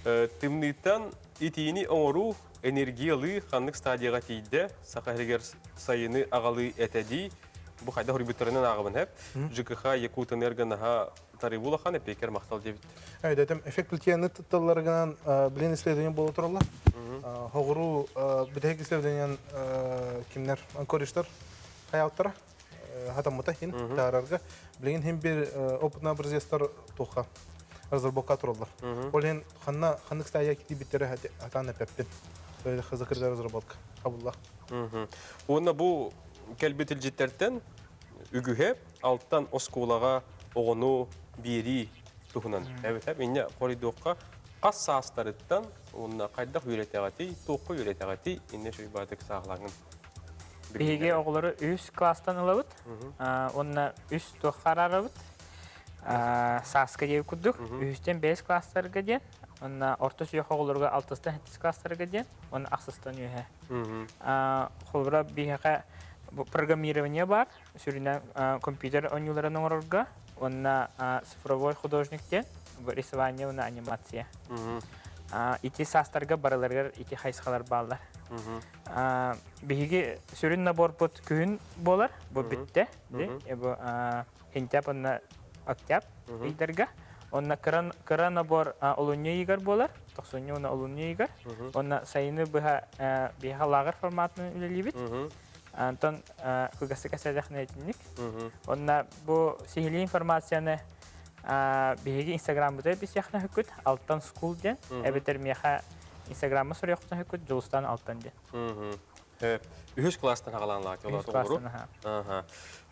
Тымныттан итиини оҥоруу энергиялыы ханнык стадияға тиийдэ саха иһигэр сайыны аҕалыы этэ бу хайда хоруйбуттарынан ааҕабын хэп ЖКХ Якутэнерго наһаа тарыыбы улахан эпиэкэр махтал диэбит. Айдатым эффект Пельтьены тутталларынан билин исследование буола тураллар. Хоҕуруу бүтэһик исследование кимнер анкориштар хайааттара хатаммыта хин таарарга билигин хин бир опытный образецтар туха разработка тураллар. Ол хин ханна ханнык стадия китибиттере хатан эпеппин. Закрытая разработка. Абулла. Уонна бу кэлбит илдьиттэртэн үгүһэ алтан оскуолаҕа оҕону биэрии туһунан. Эбэтэр инньэ хоруйдуохха хас саастарыттан Уонна хайдах үөрэтэҕитий, туохха үөрэтэҕитий, иннэ үчүгэй сааһылааҥҥын. Биһиги оҕолору үс класстан ылабыт. Уонна үс туохха араарабыт. Сааска диэби курдук. Үһүстэн бэс класстарга диэн. Уонна орто сүһүөх оҕолорго алтыстан сэттис класстарга диэн. Уонна ахсыстан үөһэ. Холобура биһиэхэ программирование бар. Сүрүнэ компьютер оонньууларын оҥорорго. Уонна цифровой художник диэн рисование уонна анимация. Ити саастарга барыларыгар ити хайысхалар бааллар. Биһиги сүрүн наборбут күһүн буолар, бу бүттэ. Бу сентябрь уонна октябрь ыйдарга. Онно кыра набор олунньу ыйыгар буолар, тохсунньу уонна олунньу ыйыгар. Онно сайыны быһа биһиэхэ лааҕыр форматынан үлэлиибит. Антон кылгастык эсэдэхнэ итинник. Онно бу сиһилии информацияны биһиги инстаграммытыгар билсиэххэ сөпкүт Алтан School диэн, эбэтэр миэхэ инстаграмма суруйуоххутун сөпкүт Дьулустаан Алтан диэн. Үһүс класстан хаҕалаан лаати олору.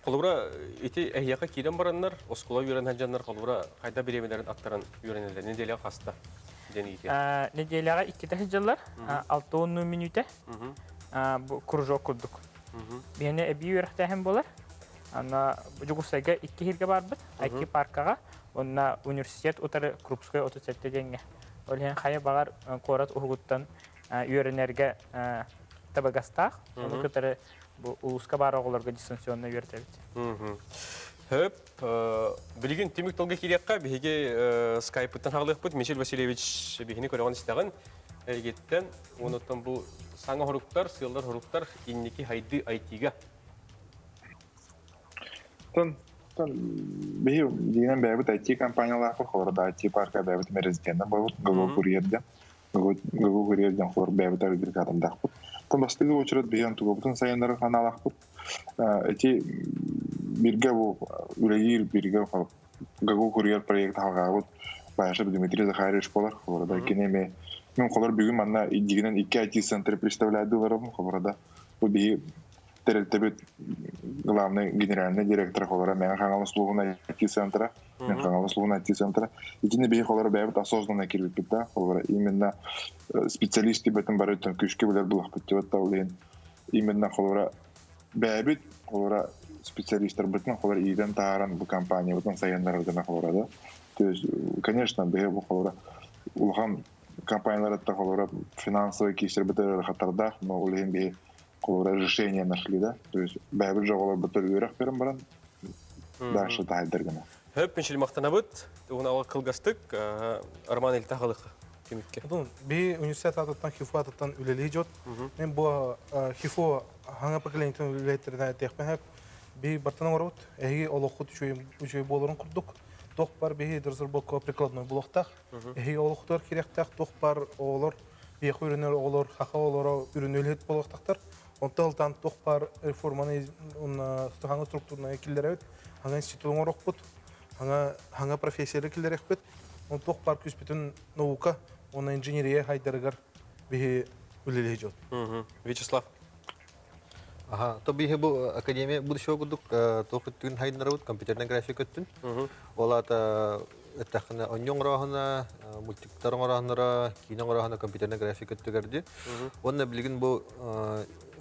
Холобура, ити эһиэхэ киирэн бараннар, оскуола үөрэнэн дьоннор холобура хайда бириэмэлэрин аттаран үөрэнэллэр неделяҕа хаста диэн иитиэ. Неделяҕа иккитэ сылдьаллар, 60 мүнүүтэ. Бу кружок курдук. Биһиэнэ эбии үөрэхтээһин буолар. Ана Дьокуускайга икки иһиргэ барбыт, IT паркаҕа уонна университет утары Крупская 37 диэҥҥэ. Ол иһин хайа баҕар куорат уһугуттан үөрэнэргэ табыгастаах. Ону кытары бу улууска баар оҕолорго дистанционно үөрэтэбит. Хөп, билигин түмүк тылга киириэххэ, биһиги скайпыттан хаалыахпыт. Мичил Васильевич биһини көрөҕүн истэҕин. Эйгиттэн, онуттан бу саҥа хоруктар, сыаллар хоруктар инники хайды IT-га. Тон биһи дигинен бэйэбит IT компаниялаахпыт, холобура IT парка бэйэбит резиденттэр буолбут, Google Courier диэн. Google Courier диэн холобур бэйэбит агрегатымдаахпыт. Тон бастакы очередь биһи тугубутун сайыннарар ханаалаахпыт. Эти бирге бу үлэлиир бирге Google Courier проект халгаабыт Баашев Дмитрий Захарович болар. Холобура кини эми мен холор бүгүн манна дигинен икки IT-центр представляйдыларым. Холобура бу биһи тэрилтэбит главный генеральный директор холора мен Хаҥалас улууһун IT-центра, мен Хаҥалас улууһун IT-центра. Итини биһи холора бэйэбит осознанно кирбиппит да, холора именно специалист бэтин бары күүскэ билэр булахпыт диэбит да, ол именно холора бэйэбит холора специалисттарбытын холора иитэн таһааран бу компаниябытын сайыннараргына холора да. То есть, конечно, биһи бу холора улахан компаниялар холора финансовый киирсэрбит ыарахаттардаах, но ол иһин биһи холобура решение нашли, да? То есть бэйэбит жоҕолорбутар үөрэх берен баран дальше таайдар гына. Хөп Мичил мактанабыт. Угун ала кылгастык Арман Илта халык түмүккэ. Би университет атыттан ХИФУ атыттан үлэлии жот. Мен бу ХИФУ хаҥа поколениетин үлэһиттеринэн этиэхпин сөп. Би бартан оҥоробут. Эһиги олоххут үчүгэй буоларын курдук. Туох бар биһи разработка прикладной булуохтаах. Эһиги олохтор кириэхтээх туох бар оҕолор биэхэ үрүнэр оҕолор хаха оҕолоро үрүнү үлэһит буолуохтахтар. Онтон ылтаан туох бар реформаны хаҥа структурнай киллэрэбит, хаҥа институт оҥорохпут, хаҥа хаҥа профессиялары киллэрэхпит. Он туох бар күүспүтүн наука уонна инженерия хайдарыгар биһи үлэлиһи дьон. Вячеслав. Аха, то биһи бу академия будущего курдук туох өттүн хайыннарабыт компьютерная графика өттүн. Ол аата эттэххинэ онньу оҥорооһуна, мультиктар оҥорооһунара, киинэ оҥорооһуна компьютерная графика өттүгэр Уонна билигин бу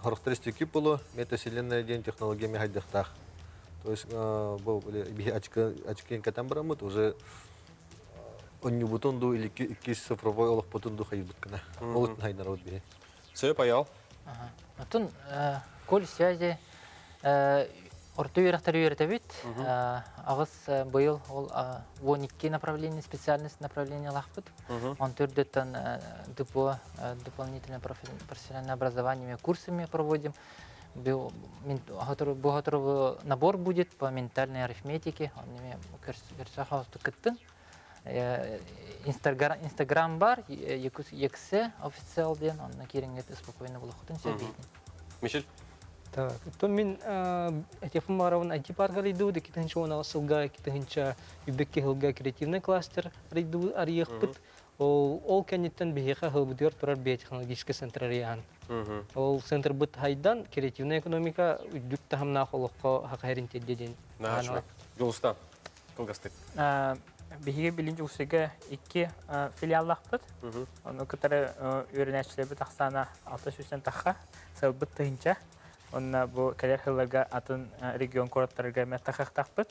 характеристики болу метавселенная диэн технология хайдахтаах. То есть бу биһи очки кэтэн бараммыт уже онньубутун ду или икки цифровой олохпутун ду хайбыт гына. Ол өттүн хайнарабыт биһи. Сөп аял. Отун коль связи орто үөрэхтэр үөрэтэбит. Аҕыс быйыл ол 12 направление специальность направлениялаахпыт. Он төрдөттөн ДПО, дополнительное профессиональное образование курсами проводим. Бу набор будет по ментальной арифметике. Он кыттын. Инстаграм бар, Ексе официал ден, онна кириңет спокойно булахытын сөбейтин. Мишель? Так, то мин этефым барабын IT парка рейду, китинче она сылга, китинче үбекке хылга креативный кластер рейду арыйыкпыт. Ол кэнниттэн биһиэхэ хылбытыгар турар биотехнологический центр арыйаан. Ол центр быт хайдан креативная экономика үрдүк таһымнаах олоххо хахайрин теддедин. Жолустан, кылгастык. Биһиги билин Дьокуускайга икки филиаллаахпыт. Ону кытары үөрэнээччилэрбит ахсаана 600 тахха, сылбыт тыһынча. Онно бу кэлэр сылларга атын регион куораттарыгар эмэ тахыахтаахпыт.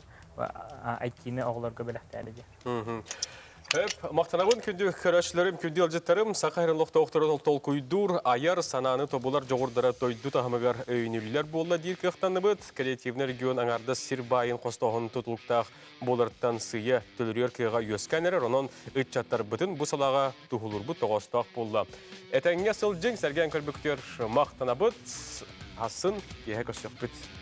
IT-ни оҕолорго бэлэхтээри диэн. Хөп, махтанабын күндү көрөөччүлэрим, күндү ыалдьыттарым, Саха сирин олохтоохторун толкуйдуур, айар санааны тобулар дьоҕурдара дойду таһымыгар өйөнүллэр буолла диир кыахтанныбыт. Креативный регион аҥаардас сир баайын хостооһун тутулуктаах буолартан сыыйа төлөрүөр кыаҕа үөскээн эрэр, онон ыччаттарбытын бу салааҕа туһулуурбут тоҕоостоох буолла. Этэҥҥэ сылдьыҥ, сэргээн көрбүкүтүгэр махтанабыт. Асын киэһэ көрсөхпүт.